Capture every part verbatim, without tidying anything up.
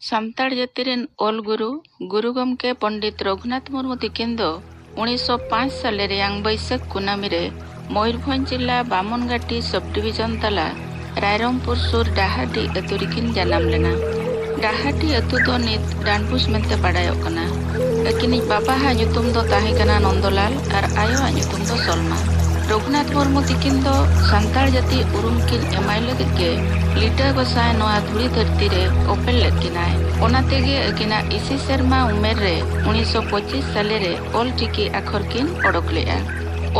ᱥᱟᱱᱛᱟᱲ ᱡᱟᱹᱛᱤ ᱨᱮᱱ ᱚᱞ ᱜᱩᱨᱩ, ᱜᱩᱨᱩ ᱜᱚᱢᱠᱮ ᱯᱚᱱᱰᱤᱛ ᱨᱚᱜᱷᱩᱱᱟᱛᱷ ᱢᱩᱨᱢᱩ ᱛᱤᱠᱤᱱ ᱫᱚ ᱩᱱᱤᱥᱥᱚ ᱯᱟᱸᱪ ᱥᱟᱞᱮ ᱨᱮᱭᱟᱝ ᱵᱟᱹᱭᱥᱟᱹᱠᱷ ᱠᱩᱱᱟᱹᱢᱤ ᱨᱮ ᱢᱚᱭᱩᱨᱵᱷᱚᱸᱡᱽ ᱡᱤᱞᱟ ᱵᱟᱢᱚᱱᱜᱟᱴᱤ subdivision ᱛᱟᱞᱟ ᱨᱟᱭᱨᱚᱝᱯᱩᱨ ᱥᱩᱨ ᱰᱟᱦᱟᱨᱰᱤ ᱟᱹᱛᱩ ᱨᱮᱠᱤᱱ ᱡᱟᱱᱟᱢ ᱞᱮᱱᱟ᱾ ᱰᱟᱦᱟᱨᱰᱤ ᱟᱹᱛᱩ ᱫᱚ ᱱᱤᱛ ᱰᱟᱱᱵᱩᱥ ᱢᱮᱱᱛᱮ ᱵᱟᱰᱟᱭᱚᱜ ᱠᱟᱱᱟ᱾ ᱟᱹᱠᱤᱱᱤᱡ ᱵᱟᱵᱟᱣᱟᱜ ᱧᱩᱛᱩᱢ ᱫᱚ ᱛᱟᱦᱮᱸ ᱠᱟᱱᱟ ᱱᱚᱱᱫᱚᱞᱟᱞ ᱟᱨ ᱟᱭᱳᱣᱟᱜ ᱧᱩᱛᱩᱢ ᱫᱚ ᱥᱚᱞᱢᱟ᱾ ᱨᱚᱜᱷᱩᱱᱟᱛᱷ ᱢᱩᱨᱢᱩ ᱛᱤᱠᱤᱱ ᱫᱚ ᱥᱟᱱᱛᱟᱲ ᱡᱟᱹᱛᱤ ᱩᱨᱩᱢ ᱠᱤᱱ ᱮᱢᱟᱭ ᱞᱟᱹᱜᱤᱫ ᱜᱮ ᱞᱤᱴᱟᱹ ᱜᱚᱸᱥᱟᱭ ᱱᱚᱣᱟ ᱫᱷᱩᱲᱤ ᱫᱷᱟᱹᱨᱛᱤ ᱨᱮ ᱚᱯᱮᱞ ᱞᱮᱫ ᱠᱤᱱᱟᱭ᱾ ᱚᱱᱟ ᱛᱮᱜᱮ ᱟᱹᱠᱤᱱᱟᱜ ᱤᱥᱤ ᱥᱮᱨᱢᱟ ᱩᱢᱮᱨ ᱨᱮ ᱩᱱᱤᱥᱥᱚ ᱯᱚᱸᱪᱤᱥ ᱥᱟᱞᱮ ᱨᱮ ᱚᱞ ᱪᱤᱠᱤ ᱟᱠᱷᱚᱨ ᱠᱤᱱ ᱚᱰᱚᱠ ᱞᱮᱫᱼᱟ᱾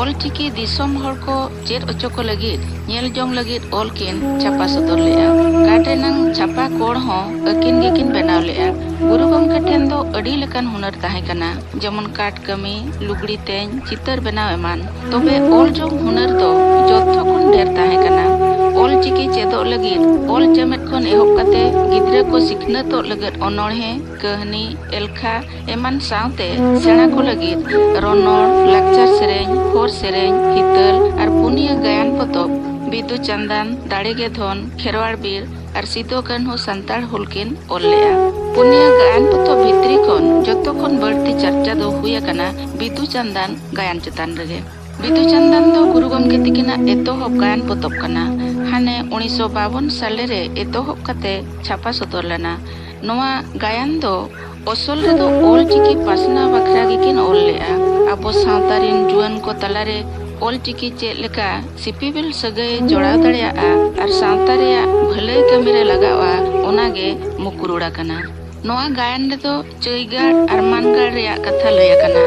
ᱚᱞ ᱪᱤᱠᱤ ᱫᱤᱥᱚᱢ ᱦᱚᱲ ᱠᱚ ᱪᱮᱫ ᱦᱚᱪᱚ ᱠᱚ ᱞᱟᱹᱜᱤᱫ ᱧᱮᱞ ᱡᱚᱝ ᱞᱟᱹᱜᱤᱫ ᱚᱞ ᱠᱤᱱ ᱪᱷᱟᱯᱟ ᱥᱚᱫᱚᱨ ᱞᱮᱫᱼᱟ᱾ ᱠᱟᱴ ᱨᱮᱱᱟᱝ ᱪᱷᱟᱯᱟ ᱠᱚᱬ ᱦᱚᱸ ᱟᱹᱠᱤᱱ ᱜᱮᱠᱤᱱ ᱵᱮᱱᱟᱣ ᱞᱮᱫᱼᱟ᱾ ᱜᱩᱨᱩ ᱜᱚᱢᱠᱮ ᱴᱷᱮᱱ ᱫᱚ ᱟᱹᱰᱤ ᱞᱮᱠᱟᱱ ᱦᱩᱱᱟᱹᱨ ᱛᱟᱦᱮᱸ ᱠᱟᱱᱟ, ᱡᱮᱢᱚᱱ ᱠᱟᱴ ᱠᱟᱹᱢᱤ, ᱞᱩᱜᱽᱲᱤ ᱛᱮᱧ, ᱪᱤᱛᱟᱹᱨ ᱵᱮᱱᱟᱣ ᱮᱢᱟᱱ᱾ ᱛᱚᱵᱮ ᱚᱞ ᱡᱚᱝ ᱦᱩᱱᱟᱹᱨ ᱫᱚ ᱡᱚᱛᱚ ᱠᱷᱚᱱ ᱰᱷᱮᱨ ᱛᱟᱦᱮᱸ ᱠᱟᱱᱟ᱾ ᱚᱞ ᱪᱤᱠᱤ ᱪᱮᱫᱚᱜ ᱞᱟᱹᱜᱤᱫ ᱚᱞ ᱪᱮᱢᱮᱫ ᱠᱷᱚᱱ ᱮᱦᱚᱵ ᱠᱟᱛᱮ ᱜᱤᱫᱽᱨᱟᱹ ᱠᱚ ᱥᱤᱠᱷᱱᱟᱹᱛᱚᱜ ᱞᱟᱹᱜᱤᱫ ᱚᱱᱚᱬᱦᱮ, ᱠᱟᱹᱦᱱᱤ, ᱮᱞᱠᱷᱟ ᱮᱢᱟᱱ ᱥᱟᱶᱛᱮ ᱥᱮᱬᱟ ᱠᱚ ᱞᱟᱹᱜᱤᱫ ᱨᱚᱱᱚᱲ, ᱞᱟᱠᱪᱟᱨ ᱥᱮᱨᱮᱧ, ᱦᱚᱨ ᱥᱮᱨᱮᱧ, ᱦᱤᱛᱟᱹᱞ ᱟᱨ ᱯᱩᱱᱤᱭᱟᱹ ᱜᱟᱭᱟᱱ ᱯᱚᱛᱚᱵ ᱵᱤᱫᱩ ᱪᱟᱸᱫᱟᱱ, ᱫᱟᱲᱮ ᱜᱮ ᱫᱷᱚᱱ, ᱠᱷᱮᱨᱣᱟᱲ ᱵᱤᱨ ᱟᱨ ᱥᱤᱫᱚ ᱠᱟᱹᱱᱦᱩ ᱥᱟᱱᱛᱟᱲ ᱦᱩᱞ ᱠᱤᱱ ᱚᱞ ᱞᱮᱫᱼᱟ᱾ ᱯᱩᱱᱤᱭᱟᱹ ᱜᱟᱭᱟᱱ ᱯᱚᱛᱚᱵ ᱵᱷᱤᱛᱨᱤ ᱠᱷᱚᱱ ᱡᱚᱛᱚ ᱠᱷᱚᱱ ᱵᱟᱹᱲᱛᱤ ᱪᱟᱨᱪᱟ ᱫᱚ ᱦᱩᱭ ᱟᱠᱟᱱᱟ ᱵᱤᱫᱩ ᱪᱟᱸᱫᱟᱱ ᱜᱟᱭᱟᱱ ᱪᱮᱛᱟᱱ ᱨᱮᱜᱮ᱾ ᱵᱤᱫᱩ ᱪᱟᱸᱫᱟᱱ ᱫᱚ ᱜᱩᱨᱩ ᱜᱚᱢᱠᱮ ᱛᱤᱠᱤᱱᱟᱜ ᱮᱛᱚᱦᱚᱵ ᱜᱟᱭᱟᱱ ᱯᱚᱛᱚᱵ ᱠᱟᱱᱟ᱾ ᱦᱟᱱᱮ ᱩᱱᱤᱥᱥᱚ ᱵᱟᱵᱚᱱ ᱥᱟᱞᱮ ᱨᱮ ᱮᱛᱚᱦᱚᱵ ᱠᱟᱛᱮ ᱪᱷᱟᱯᱟ ᱥᱚᱫᱚᱨ ᱞᱮᱱᱟ᱾ ᱱᱚᱣᱟ ᱜᱟᱭᱟᱱ ᱫᱚ ᱚᱥᱚᱞ ᱨᱮᱫᱚ ᱚᱞ ᱪᱤᱠᱤ ᱯᱟᱥᱱᱟᱣ ᱵᱟᱠᱷᱨᱟ ᱜᱮᱠᱤᱱ ᱚᱞ ᱞᱮᱫᱼᱟ᱾ ᱟᱵᱚ ᱥᱟᱶᱛᱟ ᱨᱤᱱ ᱡᱩᱣᱟᱹᱱ ᱠᱚ ᱛᱟᱞᱟᱨᱮ ᱚᱞ ᱪᱤᱠᱤ ᱪᱮᱫ ᱞᱮᱠᱟ ᱥᱤᱯᱤᱵᱤᱞ ᱥᱟᱹᱜᱟᱹᱭ ᱡᱚᱲᱟᱣ ᱫᱟᱲᱮᱭᱟᱜᱼᱟ ᱟᱨ ᱥᱟᱶᱛᱟ ᱨᱮᱭᱟᱜ ᱵᱷᱟᱹᱞᱟᱹᱭ ᱠᱟᱹᱢᱤ ᱨᱮ ᱞᱟᱜᱟᱜᱼᱟ, ᱚᱱᱟ ᱜᱮ ᱢᱩᱠᱨᱩᱲ ᱟᱠᱟᱱᱟ᱾ ᱱᱚᱣᱟ ᱜᱟᱭᱟᱱ ᱨᱮᱫᱚ ᱪᱟᱹᱭᱜᱟᱲ ᱟᱨ ᱢᱟᱱᱜᱟᱲ ᱨᱮᱭᱟᱜ ᱠᱟᱛᱷᱟ ᱞᱟᱹᱭ ᱟᱠᱟᱱᱟ᱾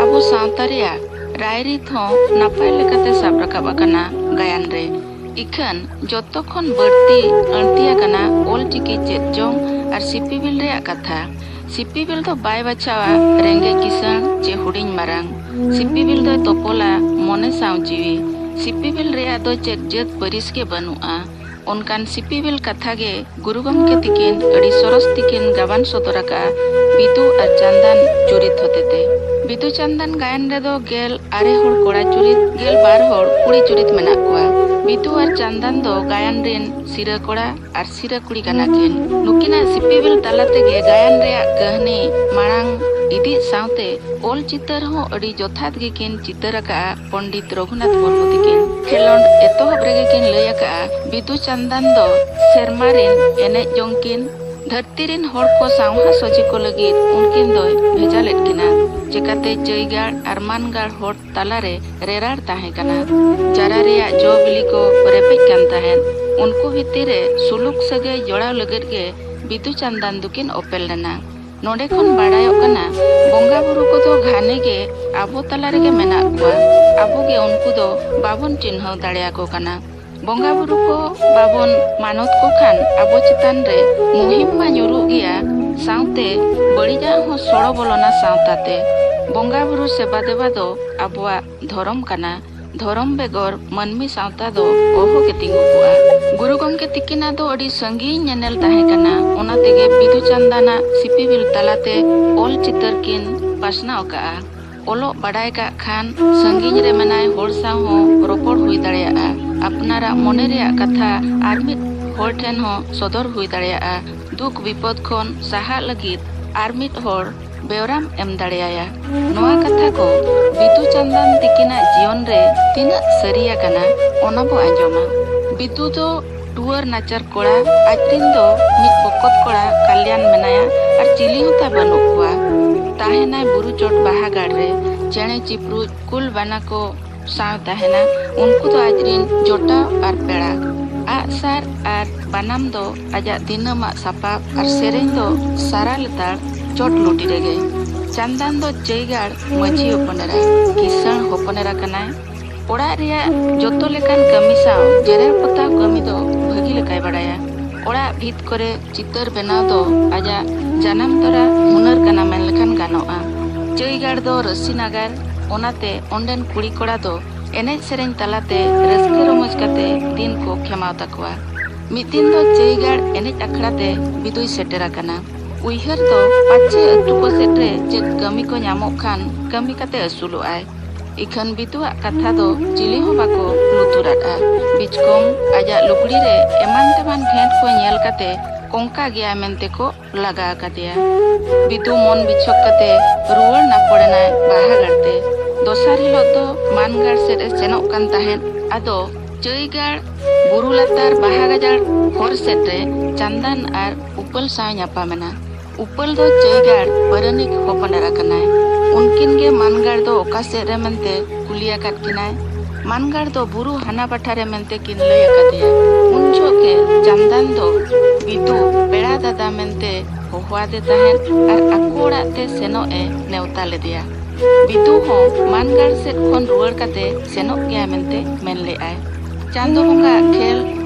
ᱟᱵᱚ ᱥᱟᱶᱛᱟ ᱨᱮᱭᱟᱜ ᱨᱟᱭᱨᱤᱛ ᱦᱚᱸ ᱱᱟᱯᱟᱭ ᱞᱮᱠᱟᱛᱮ ᱥᱟᱵ ᱨᱟᱠᱟᱵ ᱟᱠᱟᱱᱟ ᱜᱟᱭᱟᱱ ᱨᱮ᱾ ᱤᱠᱷᱟᱹᱱ ᱡᱚᱛᱚ ᱠᱷᱚᱱ ᱵᱟᱹᱲᱛᱤ ᱟᱹᱲᱛᱤ ᱟᱠᱟᱱᱟ ᱚᱞ ᱪᱤᱠᱤ ᱪᱮᱫ ᱡᱚᱝ ᱟᱨ ᱥᱤᱯᱤᱵᱤᱞ ᱨᱮᱭᱟᱜ ᱠᱟᱛᱷᱟ᱾ ᱥᱤᱯᱤᱵᱤᱞ ᱫᱚ ᱵᱟᱭ ᱵᱟᱪᱷᱟᱣᱟ ᱨᱮᱸᱜᱮᱡ ᱠᱤᱥᱟᱹᱬ ᱪᱮ ᱦᱩᱰᱤᱧ ᱢᱟᱨᱟᱝ᱾ ᱥᱤᱯᱤᱵᱤᱞ ᱫᱚᱭ ᱛᱚᱯᱚᱞᱟ ᱢᱚᱱᱮ ᱥᱟᱶ ᱡᱤᱣᱤ᱾ ᱥᱤᱯᱤᱵᱤᱞ ᱨᱮᱭᱟᱜ ᱫᱚ ᱪᱮᱫ ᱡᱟᱹᱛ ᱯᱟᱹᱨᱤᱥ ᱜᱮ ᱵᱟᱹᱱᱩᱜᱼᱟ᱾ ᱚᱱᱠᱟᱱ ᱥᱤᱯᱤᱵᱤᱞ ᱠᱟᱛᱷᱟ ᱜᱮ ᱜᱩᱨᱩ ᱜᱚᱢᱠᱮ ᱛᱤᱠᱤᱱ ᱟᱹᱰᱤ ᱥᱚᱨᱚᱥ ᱛᱤᱠᱤᱱ ᱜᱟᱵᱟᱱ ᱥᱚᱫᱚᱨ ᱟᱠᱟᱫᱼᱟ ᱵᱤᱫᱩ ᱟᱨ ᱪᱟᱸᱫᱟᱱ ᱪᱩᱨᱤᱛ ᱦᱚᱛᱮᱛᱮ᱾ ᱵᱤᱫᱩ ᱪᱟᱸᱫᱟᱱ ᱜᱟᱭᱟᱱ ᱨᱮᱫᱚ ᱜᱮᱞ ᱟᱨᱮ ᱦᱚᱲ ᱠᱚᱲᱟ ᱪᱩᱨᱤᱛ, ᱜᱮᱞ ᱵᱟᱨ ᱦᱚᱲ ᱠᱩᱲᱤ ᱪᱩᱨᱤᱛ ᱢᱮᱱᱟᱜ ᱠᱚᱣᱟ᱾ ᱵᱤᱫᱩ ᱟᱨ ᱪᱟᱸᱫᱟᱱ ᱫᱚ ᱜᱟᱭᱟᱱ ᱨᱤᱱ ᱥᱤᱨᱟᱹ ᱠᱚᱲᱟ ᱟᱨ ᱥᱤᱨᱟᱹ ᱠᱩᱲᱤ ᱠᱟᱱᱟ ᱠᱤᱱ᱾ ᱱᱩᱠᱤᱱᱟᱜ ᱥᱤᱯᱤ ᱥᱤᱵᱤᱞ ᱛᱟᱞᱟ ᱛᱮᱜᱮ ᱜᱟᱭᱟᱱ ᱨᱮᱭᱟᱜ ᱠᱟᱹᱦᱱᱤ ᱢᱟᱲᱟᱝ ᱤᱫᱤᱜ ᱥᱟᱶᱛᱮ ᱚᱞ ᱪᱤᱛᱟᱹᱨ ᱦᱚᱸ ᱟᱹᱰᱤ ᱡᱚᱛᱷᱟᱛ ᱜᱮᱠᱤᱱ ᱪᱤᱛᱟᱹᱨ ᱟᱠᱟᱫᱼᱟ ᱯᱚᱱᱰᱤᱛ ᱨᱚᱜᱷᱩᱱᱟᱛᱷ ᱢᱩᱨᱢᱩ ᱛᱤᱠᱤᱱ᱾ ᱠᱷᱮᱞᱳᱸᱰ ᱮᱛᱚᱦᱚᱵ ᱨᱮᱜᱮ ᱠᱤᱱ ᱞᱟᱹᱭ ᱟᱠᱟᱫᱼᱟ, ᱵᱤᱫᱩ ᱪᱟᱸᱫᱟᱱ ᱫᱚ ᱥᱮᱨᱢᱟ ᱨᱤᱱ ᱮᱱᱮᱡ ᱡᱚᱝ ᱠᱤᱱ, ᱫᱷᱟᱹᱨᱛᱤ ᱨᱤᱱ ᱦᱚᱲ ᱠᱚ ᱥᱟᱶᱦᱟ ᱥᱚᱡᱷᱮ ᱠᱚ ᱞᱟᱹᱜᱤᱫ ᱩᱱᱠᱤᱱ ᱫᱚᱭ ᱵᱷᱮᱡᱟ ᱞᱮᱫ ᱠᱤᱱᱟ᱾ ᱪᱮᱠᱟᱛᱮ ᱪᱟᱹᱭᱜᱟᱲ ᱟᱨ ᱢᱟᱱᱜᱟᱲ ᱦᱚᱲ ᱛᱟᱞᱟᱨᱮ ᱨᱮᱨᱟᱲ ᱛᱟᱦᱮᱸ ᱠᱟᱱᱟ᱾ ᱪᱟᱨᱟ ᱨᱮᱭᱟᱜ ᱡᱚ ᱵᱤᱞᱤ ᱠᱚ ᱨᱮᱯᱮᱡ ᱠᱟᱱ ᱛᱟᱦᱮᱸᱫ᱾ ᱩᱱᱠᱩ ᱵᱷᱤᱛᱤᱨ ᱨᱮ ᱥᱩᱞᱩᱠ ᱥᱟᱹᱜᱟᱹᱭ ᱡᱚᱲᱟᱣ ᱞᱟᱹᱜᱤᱫ ᱜᱮ ᱵᱤᱫᱩ ᱪᱟᱸᱫᱟᱱ ᱫᱚᱠᱤᱱ ᱚᱯᱮᱞ ᱞᱮᱱᱟ᱾ ᱱᱚᱰᱮ ᱠᱷᱚᱱ ᱵᱟᱲᱟᱭᱚᱜ ᱠᱟᱱᱟ, ᱵᱚᱸᱜᱟ ᱵᱩᱨᱩ ᱠᱚᱫᱚ ᱜᱷᱟᱱᱮ ᱜᱮ ᱟᱵᱚ ᱛᱟᱞᱟ ᱨᱮᱜᱮ ᱢᱮᱱᱟᱜ ᱠᱚᱣᱟ᱾ ᱟᱵᱚ ᱜᱮ ᱩᱱᱠᱩ ᱫᱚ ᱵᱟᱵᱚᱱ ᱪᱤᱱᱦᱟᱹᱣ ᱫᱟᱲᱮᱭᱟᱠᱚ ᱠᱟᱱᱟ᱾ ᱵᱚᱸᱜᱟ ᱵᱩᱨᱩ ᱠᱚ ᱵᱟᱵᱚᱱ ᱢᱟᱱᱚᱛ ᱠᱚ ᱠᱷᱟᱱ ᱟᱵᱚ ᱪᱮᱛᱟᱱ ᱨᱮ ᱢᱩᱦᱤᱢ ᱢᱟ ᱧᱩᱨᱩᱜ ᱜᱮᱭᱟ, ᱥᱟᱶᱛᱮ ᱵᱟᱹᱲᱤᱡᱟᱜ ᱦᱚᱸ ᱥᱚᱲᱚ ᱵᱚᱞᱚᱱᱟ ᱥᱟᱶᱛᱟᱛᱮ᱾ ᱵᱚᱸᱜᱟ ᱵᱩᱨᱩ ᱥᱮᱵᱟ ᱫᱮᱵᱟ ᱫᱚ ᱟᱵᱚᱣᱟᱜ ᱫᱷᱚᱨᱚᱢ ᱠᱟᱱᱟ᱾ ᱫᱷᱚᱨᱚᱢ ᱵᱮᱜᱚᱨ ᱢᱟᱹᱱᱢᱤ ᱥᱟᱶᱛᱟ ᱫᱚ ᱚᱦᱚ ᱜᱮ ᱛᱤᱸᱜᱩ ᱠᱚᱜᱼᱟ᱾ ᱜᱩᱨᱩ ᱜᱚᱢᱠᱮ ᱛᱤᱠᱤᱱᱟᱜ ᱫᱚ ᱟᱹᱰᱤ ᱥᱟᱺᱜᱤᱧ ᱧᱮᱱᱮᱞ ᱛᱟᱦᱮᱸ ᱠᱟᱱᱟ, ᱚᱱᱟ ᱛᱮᱜᱮ ᱵᱤᱫᱩ ᱪᱟᱸᱫᱟᱱᱟᱜ ᱥᱤᱯᱤᱵᱤᱞ ᱛᱟᱞᱟᱛᱮ ᱚᱞ ᱪᱤᱛᱟᱹᱨ ᱠᱤᱱ ᱯᱟᱥᱱᱟᱣ ᱟᱠᱟᱫᱼᱟ᱾ ᱚᱞᱚᱜ ᱵᱟᱰᱟᱭ ᱠᱟᱜ ᱠᱷᱟᱱ ᱥᱟᱺᱜᱤᱧ ᱨᱮ ᱢᱮᱱᱟᱭ ᱦᱚᱲ ᱥᱟᱶ ᱦᱚᱸ ᱨᱚᱯᱚᱲ ᱦᱩᱭ ᱫᱟᱲᱮᱭᱟᱜᱼᱟ᱾ ᱟᱯᱱᱟᱨᱟᱜ ᱢᱚᱱᱮ ᱨᱮᱭᱟᱜ ᱠᱟᱛᱷᱟ ᱟᱨ ᱢᱤᱫ ᱦᱚᱲ ᱴᱷᱮᱱ ᱦᱚᱸ ᱥᱚᱫᱚᱨ ᱦᱩᱭ ᱫᱟᱲᱮᱭᱟᱜᱼᱟ᱾ ᱫᱩᱠ ᱵᱤᱯᱚᱫ ᱠᱷᱚᱱ ᱥᱟᱦᱟᱜ ᱞᱟᱹᱜᱤᱫ ᱟᱨ ᱢᱤᱫ ᱦᱚᱲ ᱵᱮᱣᱨᱟᱢ ᱮᱢ ᱫᱟᱲᱮᱭᱟᱭᱟ᱾ ᱱᱚᱣᱟ ᱠᱟᱛᱷᱟ ᱠᱚ ᱵᱤᱫᱩ ᱪᱟᱸᱫᱟᱱ ᱛᱤᱠᱤᱱᱟᱜ ᱡᱤᱭᱚᱱ ᱨᱮ ᱛᱤᱱᱟᱹᱜ ᱥᱟᱹᱨᱤ ᱟᱠᱟᱱᱟ, ᱚᱱᱟ ᱵᱚ ᱟᱸᱡᱚᱢᱟ᱾ ᱵᱤᱫᱩ ᱫᱚ ᱴᱩᱣᱟᱹᱨ ᱱᱟᱪᱟᱨ ᱠᱚᱲᱟ, ᱟᱡᱨᱤᱱ ᱫᱚ ᱢᱤᱫ ᱵᱚᱠᱚᱛ ᱠᱚᱲᱟ ᱠᱟᱞᱭᱟᱱ ᱢᱮᱱᱟᱭᱟ ᱟᱨ ᱪᱤᱞᱤ ᱦᱚᱸ ᱛᱟᱭ ᱵᱟᱹᱱᱩᱜ ᱠᱚᱣᱟ᱾ ᱛᱟᱦᱮᱱᱟᱭ ᱵᱩᱨᱩ ᱪᱚᱴ ᱵᱟᱦᱟ ᱜᱟᱲ ᱨᱮ, ᱪᱮᱬᱮ ᱪᱤᱯᱨᱩᱡ ᱠᱩᱞ ᱵᱟᱱᱟ ᱠᱚ ᱥᱟᱶ ᱛᱟᱦᱮᱱᱟ, ᱩᱱᱠᱩ ᱫᱚ ᱟᱡᱨᱤᱱ ᱡᱚᱴᱟᱣ ᱟᱨ ᱯᱮᱲᱟ᱾ ᱟᱜᱼᱥᱟᱨ ᱟᱨ ᱵᱟᱱᱟᱢ ᱫᱚ ᱟᱡᱟᱜ ᱫᱤᱱᱟᱹᱢᱟᱜ ᱥᱟᱯᱟᱵ ᱟᱨ ᱥᱮᱨᱮᱧ ᱫᱚ ᱥᱟᱨᱟ ᱞᱮᱛᱟᱲ ᱪᱚᱴ ᱞᱩᱴᱤ ᱨᱮᱜᱮ᱾ ᱪᱟᱸᱫᱟᱱ ᱫᱚ ᱪᱟᱹᱭᱜᱟᱲ ᱢᱟᱹᱡᱷᱤ ᱦᱚᱯᱚᱱ ᱮᱨᱟ, ᱠᱤᱥᱟᱹᱬ ᱦᱚᱯᱚᱱ ᱮᱨᱟ ᱠᱟᱱᱟᱭ᱾ ᱚᱲᱟᱜ ᱨᱮᱭᱟᱜ ᱡᱚᱛᱚ ᱞᱮᱠᱟᱱ ᱠᱟᱹᱢᱤ ᱥᱟᱶ ᱡᱮᱨᱮᱲ ᱯᱚᱛᱟᱣ ᱠᱟᱹᱢᱤ ᱫᱚ ᱵᱷᱟᱹᱜᱤ ᱞᱮᱠᱟᱭ ᱵᱟᱲᱟᱭᱟ᱾ ᱚᱲᱟᱜ ᱵᱷᱤᱛ ᱠᱚᱨᱮ ᱪᱤᱛᱟᱹᱨ ᱵᱮᱱᱟᱣ ᱫᱚ ᱟᱡᱟᱜ ᱡᱟᱱᱟᱢ ᱛᱚᱨᱟ ᱦᱩᱱᱟᱹᱨ ᱠᱟᱱᱟ ᱢᱮᱱ ᱞᱮᱠᱷᱟᱱ ᱜᱟᱱᱚᱜᱼᱟ᱾ ᱪᱟᱹᱭᱜᱟᱲ ᱫᱚ ᱨᱟᱹᱥᱤ ᱱᱟᱜᱟᱨ, ᱚᱱᱟᱛᱮ ᱚᱸᱰᱮᱱ ᱠᱩᱲᱤ ᱠᱚᱲᱟ ᱫᱚ ᱮᱱᱮᱡ ᱥᱮᱨᱮᱧ ᱛᱟᱞᱟᱛᱮ ᱨᱟᱹᱥᱠᱟᱹ ᱨᱚᱢᱚᱡᱽ ᱠᱟᱛᱮ ᱫᱤᱱ ᱠᱚ ᱠᱷᱮᱢᱟᱣ ᱛᱟᱠᱚᱣᱟ᱾ ᱢᱤᱫ ᱫᱤᱱ ᱫᱚ ᱪᱟᱹᱭᱜᱟᱲ ᱮᱱᱮᱡ ᱟᱠᱷᱲᱟ ᱛᱮ ᱵᱤᱫᱩᱭ ᱥᱮᱴᱮᱨ ᱟᱠᱟᱱᱟ᱾ ᱩᱭᱦᱟᱹᱨ ᱫᱚ ᱯᱟᱪᱮ ᱟᱹᱛᱩ ᱠᱚ ᱥᱮᱫ ᱨᱮ ᱪᱮᱫ ᱠᱟᱹᱢᱤ ᱠᱚ ᱧᱟᱢᱚᱜ ᱠᱷᱟᱱ ᱠᱟᱹᱢᱤ ᱠᱟᱛᱮ ᱟᱹᱥᱩᱞᱚᱜ ᱟᱭ᱾ ᱤᱠᱷᱟᱹᱱ ᱵᱤᱫᱩᱣᱟᱜ ᱠᱟᱛᱷᱟ ᱫᱚ ᱪᱤᱞᱤ ᱦᱚᱸ ᱵᱟᱠᱚ ᱞᱩᱛᱩᱨᱟᱫᱼᱟ᱾ ᱵᱤᱪᱠᱚᱢ ᱟᱡᱟᱜ ᱞᱩᱜᱽᱲᱤ ᱨᱮ ᱮᱢᱟᱱ ᱛᱮᱢᱟᱱ ᱜᱷᱮᱸᱴ ᱠᱚ ᱧᱮᱞ ᱠᱟᱛᱮ ᱠᱚᱝᱠᱟ ᱜᱮᱭᱟᱭ ᱢᱮᱱᱛᱮ ᱠᱚ ᱞᱟᱜᱟ ᱟᱠᱟᱫᱮᱭᱟ᱾ ᱵᱤᱫᱩ ᱢᱚᱱ ᱵᱤᱪᱷᱚᱠ ᱠᱟᱛᱮ ᱨᱩᱣᱟᱹᱲ ᱱᱟᱯᱚᱲ ᱮᱱᱟᱭ ᱵᱟᱦᱟᱜᱟᱲ ᱛᱮ᱾ ᱫᱚᱥᱟᱨ ᱦᱤᱞᱚᱜ ᱫᱚ ᱢᱟᱱᱜᱟᱲ ᱥᱮᱫ ᱮ ᱥᱮᱱᱚᱜ ᱠᱟᱱ ᱛᱟᱦᱮᱸᱫ᱾ ᱟᱫᱚ ᱪᱟᱹᱭᱜᱟᱲ ᱵᱩᱨᱩ ᱞᱟᱛᱟᱨ ᱵᱟᱦᱟ ᱜᱟᱡᱟᱲ ᱦᱚᱨ ᱥᱮᱫ ᱨᱮ ᱪᱟᱸᱫᱟᱱ ᱟᱨ ᱩᱯᱟᱹᱞ ᱥᱟᱶ ᱧᱟᱯᱟᱢ ᱮᱱᱟ᱾ ᱩᱯᱟᱹᱞ ᱫᱚ ᱪᱟᱹᱭᱜᱟᱲ ᱯᱟᱨᱟᱱᱤᱠ ᱦᱚᱯᱚᱱ ᱮᱨᱟ ᱠᱟᱱᱟᱭ᱾ ᱩᱱᱠᱤᱱ ᱜᱮ ᱢᱟᱱᱜᱟᱲ ᱫᱚ ᱚᱠᱟ ᱥᱮᱫ ᱨᱮ ᱢᱮᱱᱛᱮ ᱠᱩᱞᱤ ᱟᱠᱟᱫ ᱠᱤᱱᱟᱭ᱾ ᱢᱟᱱᱜᱟᱲ ᱫᱚ ᱵᱩᱨᱩ ᱦᱟᱱᱟ ᱯᱟᱴᱷᱟ ᱨᱮ ᱢᱮᱱᱛᱮ ᱠᱤᱱ ᱞᱟᱹᱭ ᱟᱠᱟᱫᱮᱭᱟ᱾ ᱩᱱ ᱡᱚᱦᱚᱜ ᱜᱮ ᱪᱟᱸᱫᱟᱱ ᱫᱚ ᱵᱤᱫᱩ ᱯᱮᱲᱟ ᱫᱟᱫᱟ ᱢᱮᱱᱛᱮ ᱦᱚᱦᱚᱣᱟᱫᱮ ᱛᱟᱦᱮᱸᱫ ᱟᱨ ᱟᱠᱚ ᱚᱲᱟᱜ ᱛᱮ ᱥᱮᱱᱚᱜ ᱮ ᱱᱮᱣᱛᱟ ᱞᱮᱫᱮᱭᱟ᱾ ᱵᱤᱫᱩ ᱦᱚᱸ ᱢᱟᱱᱜᱟᱲ ᱥᱮᱫ ᱠᱷᱚᱱ ᱨᱩᱣᱟᱹᱲ ᱠᱟᱛᱮ ᱥᱮᱱᱚᱜ ᱜᱮᱭᱟ ᱢᱮᱱᱛᱮ ᱢᱮᱱ ᱞᱮᱫᱼᱟᱭ᱾ ᱪᱟᱸᱫᱚ ᱵᱚᱸᱜᱟ ᱟᱜ ᱠᱷᱮᱞ,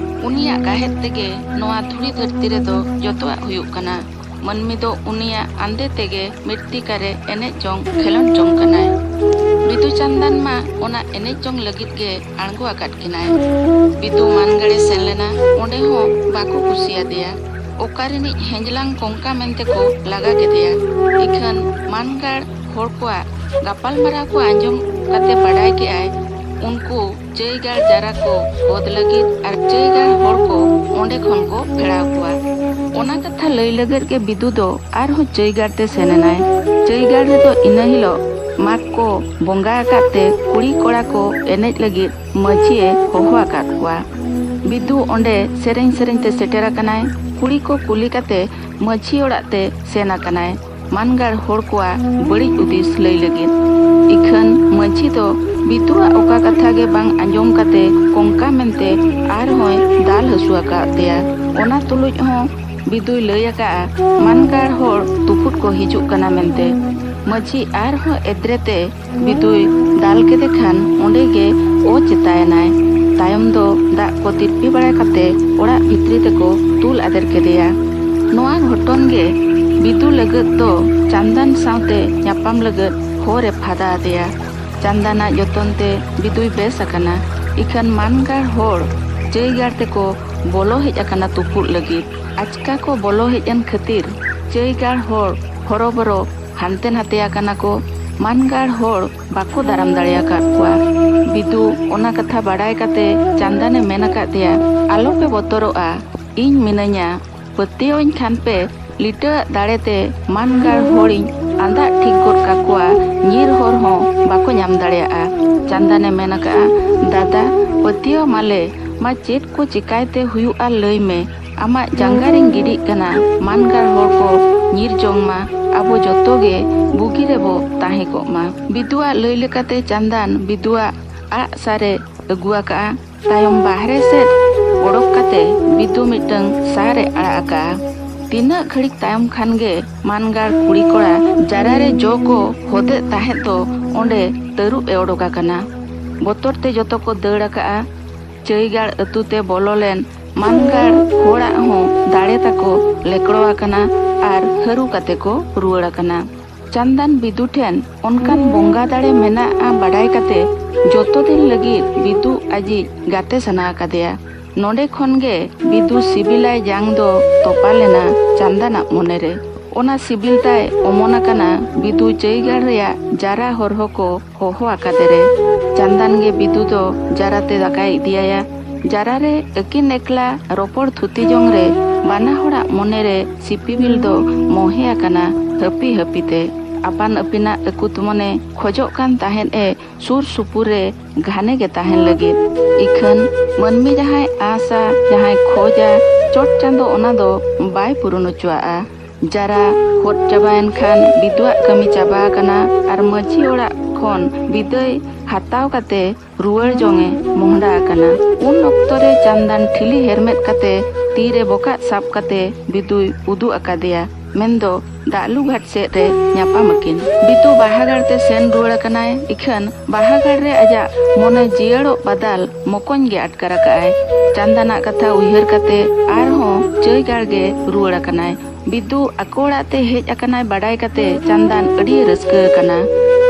ᱩᱱᱤᱭᱟᱜ ᱜᱟᱦᱮᱫ ᱛᱮᱜᱮ ᱱᱚᱣᱟ ᱫᱷᱩᱲᱤ ᱫᱷᱟᱹᱨᱛᱤ ᱨᱮᱫᱚ ᱡᱚᱛᱚᱣᱟᱜ ᱦᱩᱭᱩᱜ ᱠᱟᱱᱟ᱾ ᱢᱟᱹᱱᱢᱤ ᱫᱚ ᱩᱱᱤᱭᱟᱜ ᱟᱸᱫᱮ ᱛᱮᱜᱮ ᱢᱤᱨᱛᱤᱠᱟ ᱨᱮ ᱮᱱᱮᱡ ᱡᱚᱝ, ᱠᱷᱮᱞᱳᱱᱰ ᱡᱚᱝ ᱠᱟᱱᱟᱭ᱾ ᱵᱤᱫᱩ ᱪᱟᱸᱫᱟᱱ ᱢᱟ ᱚᱱᱟ ᱮᱱᱮᱡ ᱡᱚᱝ ᱞᱟᱹᱜᱤᱫ ᱜᱮ ᱟᱬᱜᱚ ᱟᱠᱟᱫ ᱠᱤᱱᱟᱭ᱾ ᱵᱤᱫᱩ ᱢᱟᱱᱜᱟᱲᱮ ᱥᱮᱱ ᱞᱮᱱᱟ, ᱚᱸᱰᱮ ᱦᱚᱸ ᱵᱟᱠᱚ ᱠᱩᱥᱤᱭᱟᱫᱮᱭᱟ᱾ ᱚᱠᱟ ᱨᱤᱱᱤᱡ ᱦᱮᱸᱡᱞᱟᱝ ᱠᱚᱝᱠᱟ ᱢᱮᱱᱛᱮ ᱠᱚ ᱞᱟᱜᱟ ᱠᱮᱫᱮᱭᱟ᱾ ᱤᱠᱷᱟᱹᱱ ᱢᱟᱱᱜᱟᱲ ᱦᱚᱲ ᱠᱚᱣᱟᱜ ᱜᱟᱯᱟᱞᱢᱟᱨᱟᱣ ᱠᱚ ᱟᱸᱡᱚᱢ ᱠᱟᱛᱮ ᱵᱟᱰᱟᱭ ᱠᱮᱜᱼᱟᱭ, ᱩᱱᱠᱩ ᱪᱟᱹᱭᱜᱟᱲ ᱡᱟᱨᱟ ᱠᱚ ᱦᱚᱫ ᱞᱟᱹᱜᱤᱫ ᱟᱨ ᱪᱟᱹᱭᱜᱟᱲ ᱦᱚᱲ ᱠᱚ ᱚᱸᱰᱮ ᱠᱷᱚᱱ ᱠᱚ ᱯᱷᱮᱲᱟᱣ ᱠᱚᱣᱟ᱾ ᱚᱱᱟ ᱠᱟᱛᱷᱟ ᱞᱟᱹᱭ ᱞᱟᱹᱜᱤᱫ ᱜᱮ ᱵᱤᱫᱩ ᱫᱚ ᱟᱨᱦᱚᱸ ᱪᱟᱹᱭᱜᱟᱲ ᱛᱮ ᱥᱮᱱ ᱮᱱᱟᱭ᱾ ᱪᱟᱹᱭᱜᱟᱲ ᱨᱮᱫᱚ ᱤᱱᱟᱹ ᱦᱤᱞᱚᱜ ᱢᱟᱜᱽ ᱠᱚ ᱵᱚᱸᱜᱟ ᱟᱠᱟᱫ ᱛᱮ ᱠᱩᱲᱤ ᱠᱚᱲᱟ ᱠᱚ ᱮᱱᱮᱡ ᱞᱟᱹᱜᱤᱫ ᱢᱟᱹᱡᱷᱤ ᱮ ᱦᱚᱦᱚ ᱟᱠᱟᱫ ᱠᱚᱣᱟ᱾ ᱵᱤᱫᱩ ᱚᱸᱰᱮ ᱥᱮᱨᱮᱧ ᱥᱮᱨᱮᱧ ᱛᱮ ᱥᱮᱴᱮᱨ ᱟᱠᱟᱱᱟᱭ᱾ ᱠᱩᱲᱤ ᱠᱚ ᱠᱩᱞᱤ ᱠᱟᱛᱮ ᱢᱟᱹᱡᱷᱤ ᱚᱲᱟᱜ ᱛᱮ ᱥᱮᱱ ᱟᱠᱟᱱᱟᱭ᱾ ᱢᱟᱱᱜᱟᱲ ᱦᱚᱲ ᱠᱚᱣᱟᱜ ᱵᱟᱹᱲᱤᱡ ᱦᱩᱫᱤᱥ ᱞᱟᱹᱭ ᱞᱟᱹᱜᱤᱫ᱾ ᱤᱠᱷᱟᱹᱱ ᱢᱟᱹᱡᱷᱤ ᱫᱚ ᱵᱤᱫᱩᱣᱟᱜ ᱚᱠᱟ ᱠᱟᱛᱷᱟ ᱜᱮ ᱵᱟᱝ ᱟᱸᱡᱚᱢ ᱠᱟᱛᱮ ᱠᱚᱝᱠᱟ ᱢᱮᱱᱛᱮ ᱟᱨᱦᱚᱸᱭ ᱫᱟᱞ ᱦᱟᱹᱥᱩ ᱟᱠᱟᱫ ᱫᱮᱭᱟ᱾ ᱚᱱᱟ ᱛᱩᱞᱩᱡ ᱦᱚᱸ ᱵᱤᱫᱩᱭ ᱞᱟᱹᱭ ᱟᱠᱟᱫᱼᱟ, ᱢᱟᱱᱜᱟᱲ ᱦᱚᱲ ᱛᱩᱯᱩᱫ ᱠᱚ ᱦᱤᱡᱩᱜ ᱠᱟᱱᱟ ᱢᱮᱱᱛᱮ᱾ ᱢᱟᱹᱡᱷᱤ ᱟᱨᱦᱚᱸ ᱮᱫᱽᱨᱮ ᱛᱮ ᱵᱤᱫᱩᱭ ᱫᱟᱞ ᱠᱮᱫᱮ ᱠᱷᱟᱱ ᱚᱸᱰᱮ ᱜᱮ ᱚᱪᱮᱛᱟᱭᱮᱱᱟᱭ᱾ ᱛᱟᱭᱚᱢ ᱫᱚ ᱫᱟᱜ ᱠᱚ ᱛᱤᱨᱯᱤ ᱵᱟᱲᱟ ᱠᱟᱛᱮ ᱚᱲᱟᱜ ᱵᱷᱤᱛᱨᱤ ᱛᱮᱠᱚ ᱛᱩᱞ ᱟᱫᱮᱨ ᱠᱮᱫᱮᱭᱟ᱾ ᱱᱚᱣᱟ ᱜᱷᱚᱴᱚᱱ ᱜᱮ ᱵᱤᱫᱩ ᱞᱟᱹᱜᱤᱫ ᱫᱚ ᱪᱟᱸᱫᱟᱱ ᱥᱟᱶᱛᱮ ᱧᱟᱯᱟᱢ ᱞᱟᱹᱜᱤᱫ ᱦᱚᱨ ᱮ ᱯᱷᱟᱫᱟ ᱟᱫᱮᱭᱟ᱾ ᱪᱟᱸᱫᱟᱱᱟᱜ ᱡᱚᱛᱚᱱ ᱛᱮ ᱵᱤᱫᱩᱭ ᱵᱮᱥ ᱟᱠᱟᱱᱟ᱾ ᱤᱠᱷᱟᱹᱱ ᱢᱟᱱᱜᱟᱲ ᱦᱚᱲ ᱪᱟᱹᱭᱜᱟᱲ ᱛᱮᱠᱚ ᱵᱚᱞᱚ ᱦᱮᱡ ᱟᱠᱟᱱᱟ ᱛᱩᱯᱩᱫ ᱞᱟᱹᱜᱤᱫ᱾ ᱟᱪᱠᱟ ᱠᱚ ᱵᱚᱞᱚ ᱦᱮᱡ ᱮᱱ ᱠᱷᱟᱹᱛᱤᱨ ᱪᱟᱹᱭᱜᱟᱲ ᱦᱚᱲ ᱦᱚᱨᱚᱵᱚᱨᱚ ᱦᱟᱱᱛᱮ ᱱᱟᱛᱮ ᱟᱠᱟᱱᱟ ᱠᱚ᱾ ᱢᱟᱱᱜᱟᱲ ᱦᱚᱲ ᱵᱟᱠᱚ ᱫᱟᱨᱟᱢ ᱫᱟᱲᱮ ᱟᱠᱟᱫ ᱠᱚᱣᱟ᱾ ᱵᱤᱫᱩ ᱚᱱᱟ ᱠᱟᱛᱷᱟ ᱵᱟᱰᱟᱭ ᱠᱟᱛᱮ ᱪᱟᱸᱫᱟᱱᱮ ᱢᱮᱱ ᱟᱠᱟᱫ ᱫᱮᱭᱟ, "ᱟᱞᱚᱯᱮ ᱵᱚᱛᱚᱨᱚᱜᱼᱟ, ᱤᱧ ᱢᱤᱱᱟᱹᱧᱟ, ᱯᱟᱹᱛᱭᱟᱹᱣᱟᱹᱧ ᱠᱷᱟᱱ ᱯᱮ, ᱞᱤᱴᱟᱹᱣᱟᱜ ᱫᱟᱲᱮᱛᱮ ᱢᱟᱱᱜᱟᱲ ᱦᱚᱲᱤᱧ ᱟᱸᱫᱟᱜ ᱴᱷᱤᱠ ᱜᱚᱫ ᱠᱟᱠᱚᱣᱟ᱾ ᱧᱤᱨ ᱦᱚᱨ ᱦᱚᱸ ᱵᱟᱠᱚ ᱧᱟᱢ ᱫᱟᱲᱮᱭᱟᱜᱼᱟ᱾ ᱪᱟᱸᱫᱟᱱᱮ ᱢᱮᱱ ᱟᱠᱟᱜᱼᱟ, ᱫᱟᱫᱟ, ᱯᱟᱹᱛᱭᱟᱹᱣ ᱢᱟᱞᱮ, ᱢᱟ ᱪᱮᱫ ᱠᱚ ᱪᱤᱠᱟᱭᱛᱮ ᱦᱩᱭᱩᱜᱼᱟ ᱞᱟᱹᱭ ᱢᱮ᱾ ᱟᱢᱟᱜ ᱡᱟᱸᱜᱟ ᱨᱤᱧ ᱜᱤᱰᱤᱜ ᱠᱟᱱᱟ, ᱢᱟᱱᱜᱟᱲ ᱦᱚᱲ ᱠᱚ ᱧᱤᱨ ᱡᱚᱝ ᱢᱟ, ᱟᱵᱚ ᱡᱚᱛᱚ ᱜᱮ ᱵᱩᱜᱤ ᱨᱮᱵᱚ ᱛᱟᱦᱮᱸ ᱠᱚᱜ ᱢᱟ᱾ ᱵᱤᱫᱩᱣᱟᱜ ᱞᱟᱹᱭ ᱞᱮᱠᱟᱛᱮ ᱪᱟᱸᱫᱟᱱ ᱵᱤᱫᱩᱣᱟᱜ ᱟᱜ ᱥᱟᱨᱮ ᱟᱹᱜᱩ ᱟᱠᱟᱜᱼᱟ᱾ ᱛᱟᱭᱚᱢ ᱵᱟᱦᱨᱮ ᱥᱮᱫ ᱚᱰᱚᱠ ᱠᱟᱛᱮ ᱵᱤᱫᱩ ᱢᱤᱫᱴᱟᱝ ᱥᱟᱨᱮ ᱟᱲᱟᱜ ᱟᱠᱟᱜᱼᱟ᱾ ᱛᱤᱱᱟᱹᱜ ᱜᱷᱟᱹᱲᱤᱡ ᱛᱟᱭᱚᱢ ᱠᱷᱟᱱ ᱜᱮ ᱢᱟᱱᱜᱟᱲ ᱠᱩᱲᱤ ᱠᱚᱲᱟ ᱡᱟᱨᱟ ᱨᱮ ᱡᱚ ᱠᱚ ᱦᱚᱫᱮᱫ ᱛᱟᱦᱮᱸᱫ ᱫᱚ ᱚᱸᱰᱮ ᱛᱟᱹᱨᱩᱵ ᱮ ᱚᱰᱚᱠ ᱟᱠᱟᱱᱟ᱾ ᱵᱚᱛᱚᱨ ᱛᱮ ᱡᱚᱛᱚ ᱠᱚ ᱫᱟᱹᱲ ᱟᱠᱟᱜᱼᱟ᱾ ᱪᱟᱹᱭᱜᱟᱲ ᱟᱹᱛᱩ ᱛᱮ ᱵᱚᱞᱚ ᱞᱮᱱ ᱢᱟᱱᱜᱟᱲ ᱦᱚᱲᱟᱜ ᱦᱚᱸ ᱫᱟᱲᱮ ᱛᱟᱠᱚ ᱞᱮᱠᱲᱚ ᱟᱠᱟᱱᱟ ᱟᱨ ᱦᱟᱹᱨᱩ ᱠᱟᱛᱮ ᱠᱚ ᱨᱩᱣᱟᱹᱲ ᱟᱠᱟᱱᱟ᱾ ᱪᱟᱸᱫᱟᱱ ᱵᱤᱫᱩ ᱴᱷᱮᱱ ᱚᱱᱠᱟᱱ ᱵᱚᱸᱜᱟ ᱫᱟᱲᱮ ᱢᱮᱱᱟᱜᱼᱟ ᱵᱟᱰᱟᱭ ᱠᱟᱛᱮ ᱡᱚᱛᱚ ᱫᱤᱱ ᱞᱟᱹᱜᱤᱫ ᱵᱤᱫᱩ ᱟᱡᱤᱡ ᱜᱟᱛᱮ ᱥᱟᱱᱟ ᱟᱠᱟᱫᱮᱭᱟ᱾ ᱱᱚᱰᱮ ᱠᱷᱚᱱ ᱜᱮ ᱵᱤᱫᱩ ᱥᱤᱵᱤᱞᱟᱭ ᱡᱟᱝ ᱫᱚ ᱛᱚᱯᱟ ᱞᱮᱱᱟ ᱪᱟᱸᱫᱟᱱᱟᱜ ᱢᱚᱱᱮᱨᱮ᱾ ᱚᱱᱟ ᱥᱤᱵᱤᱞ ᱛᱟᱭ ᱚᱢᱚᱱ ᱟᱠᱟᱱᱟ ᱵᱤᱫᱩ ᱪᱟᱹᱭᱜᱟᱲ ᱨᱮᱭᱟᱜ ᱡᱟᱨᱟ ᱦᱚᱨᱦᱚ ᱠᱚ ᱦᱚᱦᱚ ᱟᱠᱟᱫᱮ ᱨᱮ᱾ ᱪᱟᱸᱫᱟᱱ ᱜᱮ ᱵᱤᱫᱩ ᱫᱚ ᱡᱟᱨᱟᱛᱮ ᱫᱟᱠᱟᱭ ᱤᱫᱤᱭᱟᱭᱟ᱾ ᱡᱟᱨᱟ ᱨᱮ ᱟᱹᱠᱤᱱ ᱮᱠᱞᱟ ᱨᱚᱯᱚᱲ ᱛᱷᱩᱛᱤ ᱡᱚᱝ ᱨᱮ ᱵᱟᱱᱟ ᱦᱚᱲᱟᱜ ᱢᱚᱱᱮ ᱨᱮ ᱥᱤᱯᱤᱵᱤᱞ ᱫᱚ ᱢᱚᱦᱮ ᱟᱠᱟᱱᱟ ᱦᱟᱹᱯᱤ ᱦᱟᱹᱯᱤ ᱛᱮ᱾ ᱟᱯᱟᱱ ᱟᱹᱯᱤᱱᱟᱜ ᱟᱹᱠᱩᱛ ᱢᱚᱱᱮ ᱠᱷᱚᱡᱚᱜ ᱠᱟᱱ ᱛᱟᱦᱮᱸᱫ ᱮ ᱥᱩᱨ ᱥᱩᱯᱩᱨ ᱨᱮ ᱜᱷᱟᱱᱮ ᱜᱮ ᱛᱟᱦᱮᱱ ᱞᱟᱹᱜᱤᱫ᱾ ᱤᱠᱷᱟᱹᱱ ᱢᱟᱹᱱᱢᱤ ᱡᱟᱦᱟᱸᱭ ᱟᱸᱥᱟ, ᱡᱟᱦᱟᱸᱭ ᱠᱷᱚᱡᱟ, ᱪᱚᱴ ᱪᱟᱸᱫᱚ ᱚᱱᱟ ᱫᱚ ᱵᱟᱭ ᱯᱩᱨᱩᱱ ᱦᱚᱪᱚᱣᱟᱜᱼᱟ᱾ ᱡᱟᱨᱟ ᱦᱚᱫ ᱪᱟᱵᱟᱭᱮᱱ ᱠᱷᱟᱱ ᱵᱤᱫᱩᱣᱟᱜ ᱠᱟᱹᱢᱤ ᱪᱟᱵᱟ ᱟᱠᱟᱱᱟ ᱟᱨ ᱢᱟᱹᱡᱷᱤ ᱚᱲᱟᱜ ᱠᱷᱚᱱ ᱵᱤᱫᱟᱹᱭ ᱦᱟᱛᱟᱣ ᱠᱟᱛᱮ ᱨᱩᱣᱟᱹᱲ ᱡᱚᱝ ᱮ ᱢᱚᱦᱰᱟ ᱟᱠᱟᱱᱟ᱾ ᱩᱱ ᱚᱠᱛᱚ ᱨᱮ ᱪᱟᱸᱫᱟᱱ ᱴᱷᱤᱞᱤ ᱦᱮᱨᱢᱮᱫ ᱠᱟᱛᱮ ᱛᱤᱨᱮ ᱵᱚᱠᱟᱜ ᱥᱟᱵ ᱠᱟᱛᱮ ᱵᱤᱫᱩᱭ ᱩᱫᱩᱜ ᱟᱠᱟᱫᱮᱭᱟ, ᱢᱮᱱᱫᱚ ᱫᱟᱜᱞᱩ ᱜᱷᱟᱴ ᱥᱮᱫ ᱨᱮ ᱧᱟᱯᱟᱢ ᱟᱹᱠᱤᱱ᱾ ᱵᱤᱫᱩ ᱵᱟᱦᱟᱜᱟᱲ ᱛᱮ ᱥᱮᱱ ᱨᱩᱣᱟᱹᱲ ᱟᱠᱟᱱᱟᱭ᱾ ᱤᱠᱷᱟᱹᱱ ᱵᱟᱦᱟᱜᱟᱲ ᱨᱮ ᱟᱡᱟᱜ ᱢᱚᱱᱮ ᱡᱤᱭᱟᱹᱲᱚᱜ ᱵᱟᱫᱟᱞ ᱢᱚᱠᱚᱧ ᱜᱮ ᱟᱴᱠᱟᱨ ᱟᱠᱟᱜᱼᱟᱭ᱾ ᱪᱟᱸᱫᱟᱱᱟᱜ ᱠᱟᱛᱷᱟ ᱩᱭᱦᱟᱹᱨ ᱠᱟᱛᱮ ᱟᱨᱦᱚᱸ ᱪᱟᱹᱭᱜᱟᱲ ᱜᱮ ᱨᱩᱣᱟᱹᱲ ᱟᱠᱟᱱᱟᱭ᱾ ᱵᱤᱫᱩ ᱟᱠᱚ ᱚᱲᱟᱜ ᱛᱮ ᱦᱮᱡ ᱟᱠᱟᱱᱟᱭ ᱵᱟᱰᱟᱭ ᱠᱟᱛᱮ ᱪᱟᱸᱫᱟᱱ ᱟᱹᱰᱤ ᱨᱟᱹᱥᱠᱟᱹ ᱟᱠᱟᱱᱟ᱾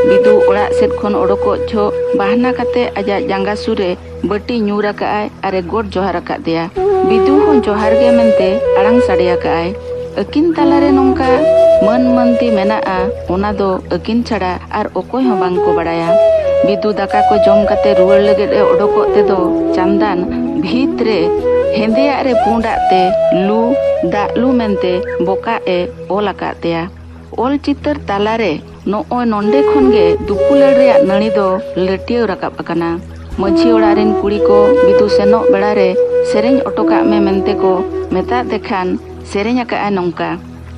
ᱵᱤᱫᱩ ᱚᱲᱟᱜ ᱥᱮᱫ ᱠᱷᱚᱱ ᱚᱰᱚᱠᱚᱜ ᱡᱚᱦᱚᱜ ᱵᱟᱦᱱᱟ ᱠᱟᱛᱮ ᱟᱡᱟᱜ ᱡᱟᱸᱜᱟ ᱥᱩᱨ ᱨᱮ ᱵᱟᱹᱴᱤ ᱧᱩᱨ ᱟᱠᱟᱜᱼᱟᱭ ᱟᱨᱮ ᱜᱚᱰ ᱡᱚᱦᱟᱨ ᱟᱠᱟᱫ ᱫᱮᱭᱟ᱾ ᱵᱤᱫᱩ ᱦᱚᱸ ᱡᱚᱦᱟᱨ ᱜᱮ ᱢᱮᱱᱛᱮ ᱟᱲᱟᱝ ᱥᱟᱰᱮ ᱟᱠᱟᱜᱼᱟᱭ᱾ ᱟᱹᱠᱤᱱ ᱛᱟᱞᱟᱨᱮ ᱱᱚᱝᱠᱟ ᱢᱟᱹᱱ ᱢᱟᱹᱱᱛᱤ ᱢᱮᱱᱟᱜᱼᱟ, ᱚᱱᱟ ᱫᱚ ᱟᱹᱠᱤᱱ ᱪᱷᱟᱲᱟ ᱟᱨ ᱚᱠᱚᱭ ᱦᱚᱸ ᱵᱟᱝ ᱠᱚ ᱵᱟᱲᱟᱭᱟ᱾ ᱵᱤᱫᱩ ᱫᱟᱠᱟ ᱠᱚ ᱡᱚᱢ ᱠᱟᱛᱮ ᱨᱩᱣᱟᱹᱲ ᱞᱟᱹᱜᱤᱫ ᱮ ᱚᱰᱚᱠᱚᱜ ᱛᱮᱫᱚ ᱪᱟᱸᱫᱟᱱ ᱵᱷᱤᱛ ᱨᱮ ᱦᱮᱸᱫᱮᱭᱟᱜ ᱨᱮ ᱯᱩᱸᱰᱟᱜ ᱛᱮ ᱞᱩ ᱫᱟᱜ ᱞᱩ ᱢᱮᱱᱛᱮ ᱵᱚᱠᱟᱜ ᱮ ᱚᱞ ᱟᱠᱟᱫ ᱛᱟᱭᱟ᱾ ᱚᱞ ᱪᱤᱛᱟᱹᱨ ᱛᱟᱞᱟᱨᱮ ᱱᱚᱜᱼᱚᱭ ᱱᱚᱸᱰᱮ ᱠᱷᱚᱱ ᱜᱮ ᱫᱩᱯᱩᱞᱟᱹᱲ ᱨᱮᱭᱟᱜ ᱱᱟᱹᱲᱤ ᱫᱚ ᱞᱟᱹᱴᱭᱟᱹᱣ ᱨᱟᱠᱟᱵ ᱟᱠᱟᱱᱟ᱾ ᱢᱟᱹᱡᱷᱤ ᱚᱲᱟᱜ ᱨᱤᱱ ᱠᱩᱲᱤ ᱠᱚ ᱵᱤᱫᱩ ᱥᱮᱱᱚᱜ ᱵᱮᱲᱟ ᱨᱮ ᱥᱮᱨᱮᱧ ᱚᱴᱚ ᱠᱟᱜ ᱢᱮ ᱢᱮᱱᱛᱮ ᱠᱚ ᱢᱮᱛᱟᱫ ᱫᱮ ᱠᱷᱟᱱ ᱥᱮᱨᱮᱧ ᱟᱠᱟᱫᱼᱟᱭ ᱱᱚᱝᱠᱟ: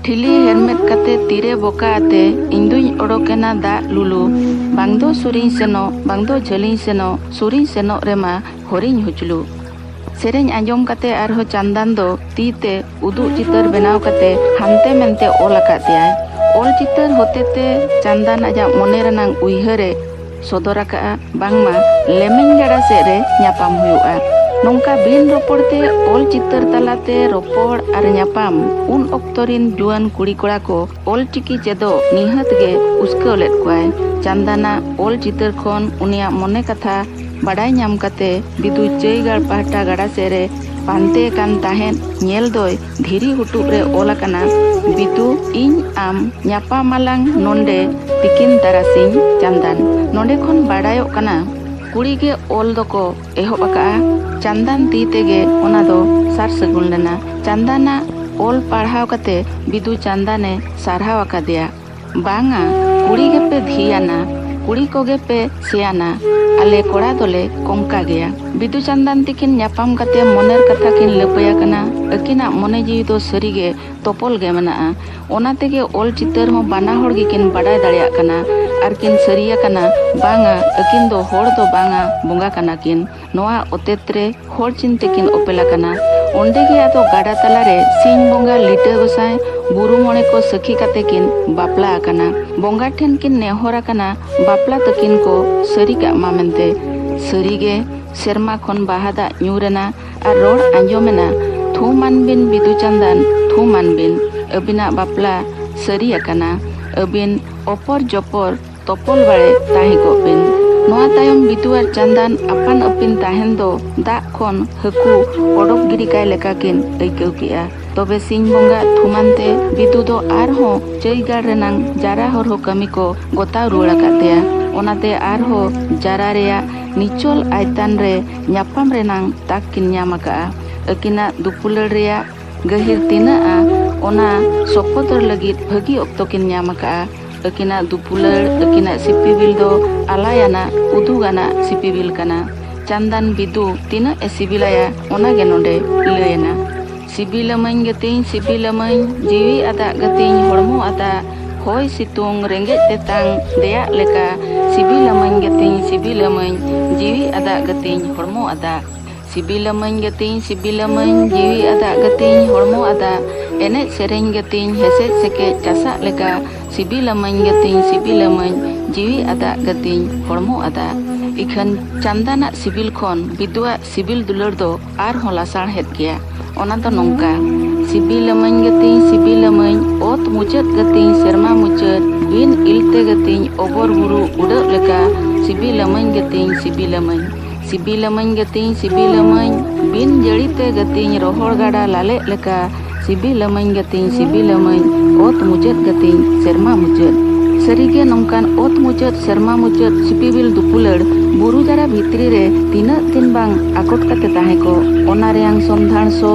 ᱴᱷᱤᱞᱤ ᱦᱮᱨᱢᱮᱫ ᱠᱟᱛᱮ ᱛᱤᱨᱮ ᱵᱚᱠᱟ ᱟᱛᱮ, ᱤᱧ ᱫᱩᱧ ᱚᱰᱚᱠ ᱮᱱᱟ ᱫᱟᱜ ᱞᱩᱞᱩ, ᱵᱟᱝ ᱫᱚ ᱥᱩᱨᱤᱧ ᱥᱮᱱᱚᱜ, ᱵᱟᱝ ᱫᱚ ᱡᱷᱟᱹᱞᱤᱧ ᱥᱮᱱᱚᱜ, ᱥᱩᱨᱤᱧ ᱥᱮᱱᱚᱜ ᱨᱮᱢᱟ ᱦᱚᱨᱤᱧ ᱦᱩᱪᱞᱩ᱾ ᱥᱮᱨᱮᱧ ᱟᱸᱡᱚᱢ ᱠᱟᱛᱮ ᱟᱨᱦᱚᱸ ᱪᱟᱸᱫᱟᱱ ᱫᱚ ᱛᱤ ᱛᱮ ᱩᱫᱩᱜ ᱪᱤᱛᱟᱹᱨ ᱵᱮᱱᱟᱣ ᱠᱟᱛᱮ ᱦᱟᱱᱛᱮ ᱢᱮᱱᱛᱮ ᱚᱞ ᱟᱠᱟᱫ ᱛᱮᱭᱟᱭ᱾ ᱚᱞ ᱪᱤᱛᱟᱹᱨ ᱦᱚᱛᱮᱛᱮ ᱪᱟᱸᱫᱟᱱ ᱟᱡᱟᱜ ᱢᱚᱱᱮ ᱨᱮᱱᱟᱝ ᱩᱭᱦᱟᱹᱨ ᱮ ᱥᱚᱫᱚᱨ ᱟᱠᱟᱫᱼᱟ, ᱵᱟᱝᱢᱟ ᱞᱮᱢᱮᱧ ᱜᱟᱰᱟ ᱥᱮᱫ ᱨᱮ ᱧᱟᱯᱟᱢ ᱦᱩᱭᱩᱜᱼᱟ᱾ ᱱᱚᱝᱠᱟ ᱵᱤᱱ ᱨᱚᱯᱚᱲ ᱛᱮ ᱚᱞ ᱪᱤᱛᱟᱹᱨ ᱛᱟᱞᱟᱛᱮ ᱨᱚᱯᱚᱲ ᱟᱨ ᱧᱟᱯᱟᱢ ᱩᱱ ᱚᱠᱛᱚ ᱨᱤᱱ ᱡᱩᱣᱟᱹᱱ ᱠᱩᱲᱤ ᱠᱚᱲᱟ ᱠᱚ ᱚᱞ ᱪᱤᱠᱤ ᱪᱮᱫᱚᱜ ᱱᱤᱦᱟᱹᱛ ᱜᱮ ᱩᱥᱠᱟᱹᱣ ᱞᱮᱫ ᱠᱚᱣᱟᱭ᱾ ᱪᱟᱸᱫᱟᱱᱟᱜ ᱚᱞ ᱪᱤᱛᱟᱹᱨ ᱠᱷᱚᱱ ᱩᱱᱤᱭᱟᱜ ᱢᱚᱱᱮ ᱠᱟᱛᱷᱟ ᱵᱟᱰᱟᱭ ᱧᱟᱢ ᱠᱟᱛᱮ ᱵᱤᱫᱩ ᱪᱟᱹᱭᱜᱟᱲ ᱯᱟᱦᱴᱟ ᱜᱟᱰᱟ ᱥᱮᱫ ᱨᱮ ᱯᱟᱱᱛᱮ ᱠᱟᱱ ᱛᱟᱦᱮᱸᱫ ᱧᱮᱞ ᱫᱚᱭ ᱫᱷᱤᱨᱤ ᱦᱩᱴᱩᱜ ᱨᱮ ᱚᱞ ᱟᱠᱟᱱᱟ, ᱵᱤᱫᱩ, ᱤᱧ ᱟᱢ ᱧᱟᱯᱟᱢ ᱟᱞᱟᱝ ᱱᱚᱱᱰᱮ ᱛᱤᱠᱤᱱ ᱛᱟᱨᱟᱥᱤᱧ ᱪᱟᱸᱫᱟᱱ᱾ ᱱᱚᱰᱮ ᱠᱷᱚᱱ ᱵᱟᱰᱟᱭᱚᱜ ᱠᱟᱱᱟ, ᱠᱩᱲᱤ ᱜᱮ ᱚᱞ ᱫᱚᱠᱚ ᱮᱦᱚᱵ ᱟᱠᱟᱫᱼᱟ᱾ ᱪᱟᱸᱫᱟᱱ ᱛᱤ ᱛᱮᱜᱮ ᱚᱱᱟ ᱫᱚ ᱥᱟᱨ ᱥᱟᱹᱜᱩᱱ ᱞᱮᱱᱟ᱾ ᱪᱟᱸᱫᱟᱱᱟᱜ ᱚᱞ ᱯᱟᱲᱦᱟᱣ ᱠᱟᱛᱮ ᱵᱤᱫᱩ ᱪᱟᱸᱫᱟᱱᱮ ᱥᱟᱨᱦᱟᱣ ᱟᱠᱟᱫᱮᱭᱟ᱾ ᱵᱟᱝᱟ, ᱠᱩᱲᱤ ᱜᱮᱯᱮ ᱫᱷᱤᱭᱟᱱᱟ, ᱠᱩᱲᱤ ᱠᱚᱜᱮ ᱯᱮ ᱥᱮᱭᱟᱱᱟ, ᱟᱞᱮ ᱠᱚᱲᱟ ᱫᱚᱞᱮ ᱠᱚᱝᱠᱟ ᱜᱮᱭᱟ᱾ ᱵᱤᱫᱩ ᱪᱟᱸᱫᱟᱱ ᱛᱤᱠᱤᱱ ᱧᱟᱯᱟᱢ ᱠᱟᱛᱮ ᱢᱚᱱᱮᱨ ᱠᱟᱛᱷᱟ ᱠᱤᱱ ᱞᱟᱹᱯᱟᱹᱭ ᱟᱠᱟᱱᱟ᱾ ᱟᱹᱠᱤᱱᱟᱜ ᱢᱚᱱᱮ ᱡᱤᱣᱤ ᱫᱚ ᱥᱟᱹᱨᱤᱜᱮ ᱛᱚᱯᱚᱞ ᱜᱮ ᱢᱮᱱᱟᱜᱼᱟ᱾ ᱚᱱᱟ ᱛᱮᱜᱮ ᱚᱞ ᱪᱤᱛᱟᱹᱨ ᱦᱚᱸ ᱵᱟᱱᱟ ᱦᱚᱲ ᱜᱮᱠᱤᱱ ᱵᱟᱰᱟᱭ ᱫᱟᱲᱮᱭᱟᱜ ᱠᱟᱱᱟ ᱟᱨ ᱠᱤᱱ ᱥᱟᱹᱨᱤᱭᱟᱠᱟᱱᱟ, ᱵᱟᱝᱟ, ᱟᱹᱠᱤᱱ ᱫᱚ ᱦᱚᱲ ᱫᱚ ᱵᱟᱝᱟ, ᱵᱚᱸᱜᱟ ᱠᱟᱱᱟ ᱠᱤᱱ᱾ ᱱᱚᱣᱟ ᱚᱛᱮᱛ ᱨᱮ ᱦᱚᱲ ᱪᱤᱱᱛᱮ ᱠᱤᱱ ᱚᱯᱮᱞ ᱟᱠᱟᱱᱟ᱾ ᱚᱸᱰᱮ ᱜᱮ ᱟᱫᱚ ᱜᱟᱰᱟ ᱛᱟᱞᱟᱨᱮ ᱥᱤᱧ ᱵᱚᱸᱜᱟ, ᱞᱤᱴᱟᱹ ᱜᱚᱸᱥᱟᱭ, ᱵᱩᱨᱩ ᱢᱚᱬᱮ ᱠᱚ ᱥᱟᱹᱠᱷᱤ ᱠᱟᱛᱮ ᱠᱤᱱ ᱵᱟᱯᱞᱟ ᱟᱠᱟᱱᱟ᱾ ᱵᱚᱸᱜᱟ ᱴᱷᱮᱱ ᱠᱤᱱ ᱱᱮᱦᱚᱨ ᱟᱠᱟᱱᱟ, ᱵᱟᱯᱞᱟ ᱛᱟᱹᱠᱤᱱ ᱠᱚ ᱥᱟᱹᱨᱤ ᱠᱟᱜ ᱢᱟ ᱢᱮᱱᱛᱮ᱾ ᱥᱟᱹᱨᱤ ᱜᱮ, ᱥᱮᱨᱢᱟ ᱠᱷᱚᱱ ᱵᱟᱦᱟ ᱫᱟᱜ ᱧᱩᱨ ᱮᱱᱟ ᱟᱨ ᱨᱚᱲ ᱟᱸᱡᱚᱢ ᱮᱱᱟ, "ᱛᱷᱩᱢᱟᱱ ᱵᱤᱱ ᱵᱤᱫᱩ ᱪᱟᱸᱫᱟᱱ, ᱛᱷᱩᱢᱟᱱ ᱵᱤᱱ, ᱟᱹᱵᱤᱱᱟᱜ ᱵᱟᱯᱞᱟ ᱥᱟᱹᱨᱤ ᱟᱠᱟᱱᱟ, ᱟᱹᱵᱤᱱ ᱚᱯᱚᱨ ᱡᱚᱯᱚᱨ ᱛᱚᱯᱚᱞ ᱵᱟᱲᱮ ᱛᱟᱦᱮᱸ ᱠᱚᱜ ᱵᱤᱱ᱾" ᱱᱚᱣᱟ ᱛᱟᱭᱚᱢ ᱵᱤᱫᱩ ᱟᱨ ᱪᱟᱸᱫᱟᱱ ᱟᱯᱟᱱ ᱟᱹᱯᱤᱱ ᱛᱟᱦᱮᱱ ᱫᱚ ᱫᱟᱜ ᱠᱷᱚᱱ ᱦᱟᱹᱠᱩ ᱚᱰᱚᱠ ᱜᱤᱰᱤ ᱠᱟᱭ ᱞᱮᱠᱟ ᱠᱤᱱ ᱟᱹᱭᱠᱟᱹᱣ ᱠᱮᱜᱼᱟ᱾ ᱛᱚᱵᱮ ᱥᱤᱧ ᱵᱚᱸᱜᱟ ᱛᱷᱩᱢᱟᱱ ᱛᱮ ᱵᱤᱫᱩ ᱫᱚ ᱟᱨᱦᱚᱸ ᱪᱟᱹᱭᱜᱟᱲ ᱨᱮᱱᱟᱝ ᱡᱟᱨᱟ ᱦᱚᱨᱦᱚ ᱠᱟᱹᱢᱤ ᱠᱚ ᱜᱚᱛᱟᱣ ᱨᱩᱣᱟᱹᱲ ᱟᱠᱟᱫ ᱛᱟᱭᱟ᱾ ᱚᱱᱟᱛᱮ ᱟᱨᱦᱚᱸ ᱡᱟᱨᱟ ᱨᱮᱭᱟᱜ ᱱᱤᱪᱚᱞ ᱟᱭᱛᱟᱱ ᱨᱮ ᱧᱟᱯᱟᱢ ᱨᱮᱱᱟᱝ ᱛᱟᱠ ᱠᱤᱱ ᱧᱟᱢ ᱟᱠᱟᱫᱼᱟ᱾ ᱟᱹᱠᱤᱱᱟᱜ ᱫᱩᱯᱩᱞᱟᱹᱲ ᱨᱮᱭᱟᱜ ᱜᱟᱹᱦᱤᱨ ᱛᱤᱱᱟᱹᱜᱼᱟ, ᱚᱱᱟ ᱥᱚᱠᱚᱫᱚᱨ ᱞᱟᱹᱜᱤᱫ ᱵᱷᱟᱹᱜᱤ ᱚᱠᱛᱚ ᱠᱤᱱ ᱧᱟᱢ ᱟᱠᱟᱫᱼᱟ᱾ ᱟᱹᱠᱤᱱᱟᱜ ᱫᱩᱯᱩᱞᱟᱹᱲ, ᱟᱹᱠᱤᱱᱟᱜ ᱥᱤᱯᱤᱵᱤᱞ ᱫᱚ ᱟᱞᱟᱭᱟᱱᱟᱜ, ᱩᱫᱩᱜᱟᱱᱟᱜ ᱥᱤᱯᱤᱵᱤᱞ ᱠᱟᱱᱟ᱾ ᱪᱟᱱᱫᱟᱱ ᱵᱤᱫᱩ ᱛᱤᱱᱟᱹᱜ ᱮ ᱥᱤᱵᱤᱞᱟᱭᱟ, ᱚᱱᱟ ᱜᱮ ᱱᱚᱰᱮ ᱞᱟᱹᱭ ᱮᱱᱟ᱾ ᱥᱤᱵᱤᱞᱟᱢᱟᱹᱧ ᱜᱟᱛᱮᱧ ᱥᱤᱵᱤᱞᱟᱢᱟᱹᱧ, ᱡᱤᱣᱤ ᱟᱫᱟᱜ ᱜᱟᱛᱮᱧ ᱦᱚᱲᱢᱚ ᱟᱫᱟᱜ, ᱦᱚᱭ ᱥᱤᱛᱩᱝ ᱨᱮᱸᱜᱮᱡ ᱛᱮᱛᱟᱝ ᱫᱮᱭᱟᱜ ᱞᱮᱠᱟ᱾ ᱥᱤᱵᱤᱞᱟᱢᱟᱹᱧ ᱜᱟᱛᱮᱧ ᱥᱤᱵᱤᱞᱟᱢᱟᱹᱧ, ᱡᱤᱣᱤ ᱟᱫᱟᱜ ᱜᱟᱛᱮᱧ ᱦᱚᱲᱢᱚ ᱟᱫᱟᱜ᱾ ᱥᱤᱵᱤᱞᱟᱢᱟᱹᱧ ᱜᱟᱛᱮᱧ ᱥᱤᱵᱤᱞᱟᱢᱟᱹᱧ, ᱡᱤᱣᱤ ᱟᱫᱟᱜ ᱜᱟᱛᱮᱧ ᱦᱚᱲᱢᱚ ᱟᱫᱟᱜ, ᱮᱱᱮᱡ ᱥᱮᱨᱮᱧ ᱜᱟᱛᱮᱧ ᱦᱮᱥᱮᱡ ᱥᱮᱠᱮᱡ ᱪᱟᱥᱟᱜ ᱞᱮᱠᱟ᱾ ᱥᱤᱵᱤᱞᱟᱢᱟᱹᱧ ᱜᱟᱛᱮᱧ ᱥᱤᱵᱤᱞᱟᱢᱟᱹᱧ, ᱡᱤᱣᱤ ᱟᱫᱟᱜ ᱜᱟᱛᱮᱧ ᱦᱚᱲᱢᱚ ᱟᱫᱟᱜ᱾ ᱤᱠᱷᱟᱹᱱ ᱪᱟᱱᱫᱟᱱᱟᱜ ᱥᱤᱵᱤᱞ ᱠᱷᱚᱱ ᱵᱤᱫᱩᱣᱟᱜ ᱥᱤᱵᱤᱞ ᱫᱩᱞᱟᱹᱲ ᱫᱚ ᱟᱨᱦᱚᱸ ᱞᱟᱥᱟᱬᱦᱮᱫ ᱜᱮᱭᱟ᱾ ᱚᱱᱟ ᱫᱚ ᱱᱚᱝᱠᱟ: ᱥᱤᱵᱤᱞᱟᱢᱟᱹᱧ ᱜᱟᱛᱮᱧ ᱥᱤᱵᱤᱞᱟᱢᱟᱹᱧ, ᱚᱛ ᱢᱩᱪᱟᱹᱫ ᱜᱟᱛᱮᱧ ᱥᱮᱨᱢᱟ ᱢᱩᱪᱟᱹᱫ, ᱵᱤᱱ ᱤᱞᱛᱮ ᱜᱟᱛᱮᱧ ᱚᱵᱚᱨ ᱵᱩᱨᱩ ᱩᱰᱟᱹᱜ ᱞᱮᱠᱟ᱾ ᱥᱤᱵᱤᱞᱟᱢᱟᱹᱧ ᱜᱟᱛᱮᱧ ᱥᱤᱵᱤᱞᱟᱢᱟᱹᱧ, ᱥᱤᱵᱤᱞᱟᱢᱟᱹᱧ ᱜᱟᱛᱮᱧ ᱥᱤᱵᱤᱞᱟᱢᱟᱹᱧ, ᱵᱤᱱ ᱡᱟᱹᱲᱤᱛᱮ ᱜᱟᱛᱮᱧ ᱨᱚᱦᱚᱲ ᱜᱟᱰᱟ ᱞᱟᱞᱮᱜ ᱞᱮᱠᱟ᱾ ᱥᱤᱵᱤᱞᱟᱢᱟᱹᱧ ᱜᱟᱛᱮᱧ ᱥᱤᱵᱤᱞᱟᱢᱟᱹᱧ, ᱚᱛ ᱢᱩᱪᱟᱹᱫ ᱜᱟᱛᱮᱧ ᱥᱮᱨᱢᱟ ᱢᱩᱪᱟᱹᱫ᱾ ᱥᱟᱹᱨᱤᱜᱮ ᱱᱚᱝᱠᱟᱱ ᱚᱛ ᱢᱩᱪᱟᱹᱫ ᱥᱮᱨᱢᱟ ᱢᱩᱪᱟᱹᱫ ᱥᱤᱯᱤᱵᱤᱞ ᱫᱩᱯᱩᱞᱟᱹᱲ ᱵᱩᱨᱩ ᱡᱟᱨᱟ ᱵᱷᱤᱛᱨᱤ ᱨᱮ ᱛᱤᱱᱟᱹᱜ ᱫᱤᱱ ᱵᱟᱝ ᱟᱠᱚᱴ ᱠᱟᱛᱮ ᱛᱟᱦᱮᱸ ᱠᱚᱜ, ᱚᱱᱟ ᱨᱮᱭᱟᱝ ᱥᱚᱱᱫᱷᱟᱬ ᱥᱚ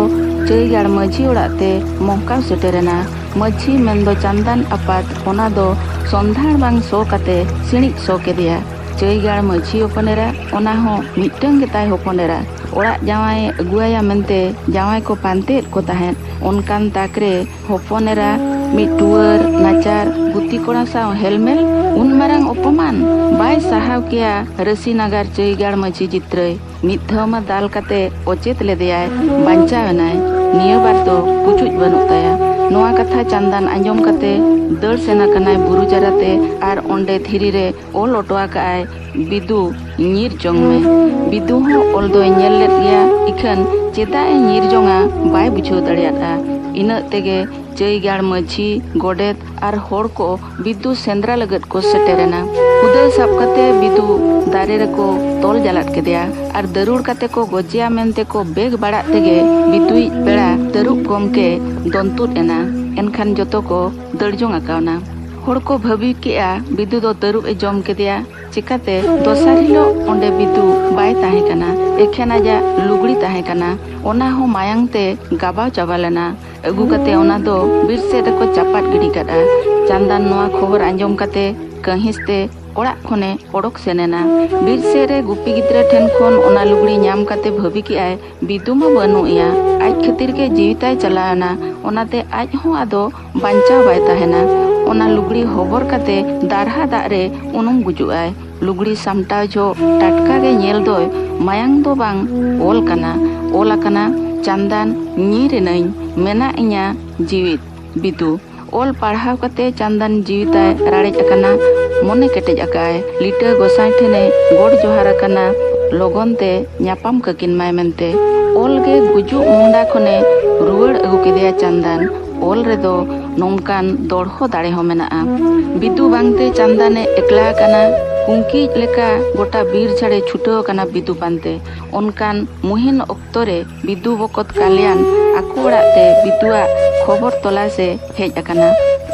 ᱪᱟᱹᱭᱜᱟᱲ ᱢᱟᱹᱡᱷᱤ ᱚᱲᱟᱜ ᱛᱮ ᱢᱚᱦᱠᱟᱣ ᱥᱮᱴᱮᱨᱮᱱᱟ᱾ ᱢᱟᱹᱡᱷᱤ ᱢᱮᱱᱫᱚ ᱪᱟᱱᱫᱟᱱ ᱟᱯᱟᱛ, ᱚᱱᱟ ᱫᱚ ᱥᱚᱱᱫᱷᱟᱬ ᱵᱟᱝ ᱥᱚ ᱠᱟᱛᱮ ᱥᱤᱬᱤᱡ ᱥᱚ ᱠᱮᱫᱮᱭᱟ᱾ ᱪᱟᱹᱭᱜᱟᱲ ᱢᱟᱹᱡᱷᱤ ᱦᱚᱯᱚᱱᱮᱨᱟ, ᱚᱱᱟ ᱦᱚᱸ ᱢᱤᱫᱴᱟᱹᱝ ᱜᱮᱛᱟᱭ ᱦᱚᱯᱚᱱᱮᱨᱟ᱾ ᱚᱲᱟᱜ ᱡᱟᱶᱟᱭᱮ ᱟᱹᱜᱩᱣᱟᱭᱟ ᱢᱮᱱᱛᱮ ᱡᱟᱶᱟᱭ ᱠᱚ ᱯᱟᱱᱛᱮᱭᱮᱫ ᱠᱚ ᱛᱟᱦᱮᱸᱫ᱾ ᱚᱱᱠᱟᱱ ᱛᱟᱠ ᱨᱮ ᱦᱚᱯᱚᱱᱮᱨᱟ ᱢᱤᱫ ᱴᱩᱣᱟᱹᱨ ᱱᱟᱪᱟᱨ ᱜᱩᱛᱤ ᱠᱚᱲᱟ ᱥᱟᱶ ᱦᱮᱞᱢᱮᱞ᱾ ᱩᱱ ᱢᱟᱨᱟᱝ ᱚᱯᱚᱢᱟᱱ ᱵᱟᱭ ᱥᱟᱦᱟᱣ ᱠᱮᱭᱟ ᱨᱟᱹᱥᱤ ᱱᱟᱜᱟᱨ ᱪᱟᱹᱭᱜᱟᱲ ᱢᱟᱹᱡᱷᱤ ᱡᱤᱛᱨᱟᱹᱭ᱾ ᱢᱤᱫ ᱫᱷᱟᱣ ᱢᱟ ᱫᱟᱞ ᱠᱟᱛᱮ ᱚᱪᱮᱛ ᱞᱮᱫᱮᱭᱟᱭ, ᱵᱟᱧᱪᱟᱣ ᱮᱱᱟᱭ᱾ ᱱᱤᱭᱟᱹ ᱵᱟᱨ ᱫᱚ ᱯᱩᱪᱩᱡ ᱵᱟᱹᱱᱩᱜ ᱛᱟᱭᱟ᱾ ᱱᱚᱣᱟ ᱠᱟᱛᱷᱟ ᱪᱟᱱᱫᱟᱱ ᱟᱸᱡᱚᱢ ᱠᱟᱛᱮ ᱫᱟᱹᱲ ᱥᱮᱱ ᱟᱠᱟᱱᱟᱭ ᱵᱩᱨᱩ ᱡᱟᱨᱟᱛᱮ ᱟᱨ ᱚᱸᱰᱮ ᱫᱷᱤᱨᱤ ᱨᱮ ᱚᱞ ᱚᱴᱚ ᱟᱠᱟᱜᱼᱟᱭ, "ᱵᱤᱫᱩ, ᱧᱤᱨ ᱡᱚᱝ ᱢᱮ᱾" ᱵᱤᱫᱩ ᱦᱚᱸ ᱚᱞ ᱫᱚᱭ ᱧᱮᱞ ᱞᱮᱫ ᱜᱮᱭᱟ, ᱤᱠᱷᱟᱹᱱ ᱪᱮᱫᱟᱜ ᱮ ᱧᱤᱨ ᱡᱚᱝᱟ ᱵᱟᱭ ᱵᱩᱡᱷᱟᱹᱣ ᱫᱟᱲᱮᱭᱟᱫᱼᱟ᱾ ᱤᱱᱟᱹᱜ ᱛᱮᱜᱮ ᱪᱟᱹᱭᱜᱟᱲ ᱢᱟᱹᱡᱷᱤ, ᱜᱚᱰᱮᱛ ᱟᱨ ᱦᱚᱲ ᱠᱚ ᱵᱤᱫᱩ ᱥᱮᱸᱫᱽᱨᱟ ᱞᱟᱹᱜᱤᱫ ᱠᱚ ᱥᱮᱴᱮᱨᱮᱱᱟ᱾ ᱠᱩᱫᱟᱹᱭ ᱥᱟᱵ ᱠᱟᱛᱮ ᱵᱤᱫᱩ ᱫᱟᱨᱮ ᱨᱮᱠᱚ ᱛᱚᱞ ᱡᱟᱞᱟᱫ ᱠᱮᱫᱮᱭᱟ ᱟᱨ ᱫᱟᱹᱨᱩᱲ ᱠᱟᱛᱮ ᱠᱚ ᱜᱚᱡᱮᱭᱟ ᱢᱮᱱᱛᱮ ᱠᱚ ᱵᱮᱜ ᱵᱟᱲᱟᱜ ᱛᱮᱜᱮ ᱵᱤᱫᱩᱭᱤᱡ ᱯᱮᱲᱟ ᱛᱟᱹᱨᱩᱵ ᱜᱚᱢᱠᱮ ᱫᱚᱱᱛᱩᱫ ᱮᱱᱟ᱾ ᱮᱱᱠᱷᱟᱱ ᱡᱚᱛᱚ ᱠᱚ ᱫᱟᱹᱲ ᱡᱚᱝ ᱟᱠᱟᱣᱱᱟ᱾ ᱦᱚᱲ ᱠᱚ ᱵᱷᱟᱹᱵᱤ ᱠᱮᱜᱼᱟ, ᱵᱤᱫᱩ ᱫᱚ ᱛᱟᱹᱨᱩᱵ ᱮ ᱡᱚᱢ ᱠᱮᱫᱮᱭᱟ᱾ ᱪᱤᱠᱟᱛᱮ ᱫᱚᱥᱟᱨ ᱦᱤᱞᱳᱜ ᱚᱸᱰᱮ ᱵᱤᱫᱩ ᱵᱟᱭ ᱛᱟᱦᱮᱸ ᱠᱟᱱᱟ, ᱮᱠᱷᱮᱱ ᱟᱡᱟᱜ ᱞᱩᱜᱽᱲᱤ ᱛᱟᱦᱮᱸ ᱠᱟᱱᱟ, ᱚᱱᱟ ᱦᱚᱸ ᱢᱟᱭᱟᱝ ᱛᱮ ᱜᱟᱵᱟᱣ ᱪᱟᱵᱟ ᱞᱮᱱᱟ᱾ ᱟᱹᱜᱩ ᱠᱟᱛᱮ ᱚᱱᱟ ᱫᱚ ᱵᱤᱨ ᱥᱮᱫ ᱨᱮᱠᱚ ᱪᱟᱯᱟᱫ ᱜᱤᱰᱤ ᱠᱟᱫᱼᱟ᱾ ᱪᱟᱸᱫᱟᱱ ᱱᱚᱣᱟ ᱠᱷᱚᱵᱚᱨ ᱟᱸᱡᱚᱢ ᱠᱟᱛᱮ ᱠᱟᱹᱦᱤᱥ ᱛᱮ ᱚᱲᱟᱜ ᱠᱷᱚᱱᱮ ᱚᱰᱚᱠ ᱥᱮᱱ ᱮᱱᱟ᱾ ᱵᱤᱨ ᱥᱮᱫ ᱨᱮ ᱜᱩᱯᱤ ᱜᱤᱫᱽᱨᱟᱹ ᱴᱷᱮᱱ ᱠᱷᱚᱱ ᱚᱱᱟ ᱞᱩᱜᱽᱲᱤ ᱧᱟᱢ ᱠᱟᱛᱮ ᱵᱷᱟᱹᱵᱤ ᱠᱮᱜᱼᱟᱭ, ᱵᱤᱫᱩ ᱢᱟ ᱵᱟᱹᱱᱩᱜ ᱮᱭᱟ, ᱟᱡ ᱠᱷᱟᱹᱛᱤᱨ ᱜᱮ ᱡᱤᱣᱤ ᱛᱟᱭ ᱪᱟᱞᱟᱣ ᱮᱱᱟ, ᱚᱱᱟᱛᱮ ᱟᱡ ᱦᱚᱸ ᱟᱫᱚ ᱵᱟᱧᱪᱟᱣ ᱵᱟᱭ ᱛᱟᱦᱮᱱᱟ᱾ ᱚᱱᱟ ᱞᱩᱜᱽᱲᱤ ᱦᱚᱵᱚᱨ ᱠᱟᱛᱮ ᱫᱟᱨᱦᱟ ᱫᱟᱜ ᱨᱮ ᱩᱱᱩᱢ ᱜᱩᱡᱩᱜ ᱟᱭ᱾ ᱞᱩᱜᱽᱲᱤ ᱥᱟᱢᱴᱟᱣ ᱡᱚᱦᱚᱜ ᱴᱟᱴᱠᱟ ᱜᱮ ᱧᱮᱞ ᱫᱚᱭ ᱢᱟᱭᱟᱝ ᱫᱚ ᱵᱟᱝ, ᱚᱞ ᱠᱟᱱᱟ᱾ ᱚᱞ ᱟᱠᱟᱱᱟ, "ᱪᱟᱸᱫᱟᱱ, ᱧᱤᱨ ᱮᱱᱟᱹᱧ, ᱢᱮᱱᱟᱜ ᱤᱧᱟ ᱡᱤᱣᱤᱫ, ᱵᱤᱫᱩ᱾" ᱚᱞ ᱯᱟᱲᱦᱟᱣ ᱠᱟᱛᱮ ᱪᱟᱸᱫᱟᱱ ᱡᱤᱣᱤ ᱛᱟᱭ ᱨᱟᱲᱮᱡ ᱟᱠᱟᱱᱟ, ᱢᱚᱱᱮ ᱠᱮᱴᱮᱡ ᱟᱠᱟᱜᱼᱟᱭ᱾ ᱞᱤᱴᱟᱹ ᱜᱚᱸᱥᱟᱭ ᱴᱷᱮᱱᱮ ᱜᱚᱰ ᱡᱚᱦᱟᱨ ᱟᱠᱟᱱᱟ, ᱞᱚᱜᱚᱱ ᱛᱮ ᱧᱟᱯᱟᱢ ᱠᱟᱹᱠᱤᱱ ᱢᱟᱭ ᱢᱮᱱᱛᱮ᱾ ᱚᱞ ᱜᱮ ᱜᱩᱡᱩᱜ ᱢᱩᱦᱰᱟ ᱠᱷᱚᱱᱮ ᱨᱩᱣᱟᱹᱲ ᱟᱹᱜᱩ ᱠᱮᱫᱮᱭᱟ ᱪᱟᱸᱫᱟᱱ᱾ ᱚᱞ ᱨᱮᱫᱚ ᱱᱚᱝᱠᱟᱱ ᱫᱚᱲᱦᱚ ᱫᱟᱲᱮ ᱦᱚᱸ ᱢᱮᱱᱟᱜᱼᱟ᱾ ᱵᱤᱫᱩ ᱵᱟᱝᱛᱮ ᱪᱟᱸᱫᱟᱱᱮ ᱮᱠᱞᱟ ᱟᱠᱟᱱᱟ᱾ ᱠᱩᱝᱠᱤᱡ ᱞᱮᱠᱟ ᱜᱚᱴᱟ ᱵᱤᱨ ᱡᱷᱟᱲᱮ ᱪᱷᱩᱴᱟᱹᱣ ᱟᱠᱟᱱᱟ ᱵᱤᱫᱩ ᱯᱟᱱᱛᱮ᱾ ᱚᱱᱠᱟᱱ ᱢᱩᱦᱤᱱ ᱚᱠᱛᱚ ᱨᱮ ᱵᱤᱫᱩ ᱵᱚᱠᱚᱛ ᱠᱟᱞᱭᱟᱱ ᱟᱠᱚ ᱚᱲᱟᱜ ᱛᱮ ᱵᱤᱫᱩᱣᱟᱜ ᱠᱷᱚᱵᱚᱨ ᱛᱚᱞᱟᱥ ᱮ ᱦᱮᱡ ᱟᱠᱟᱱᱟ᱾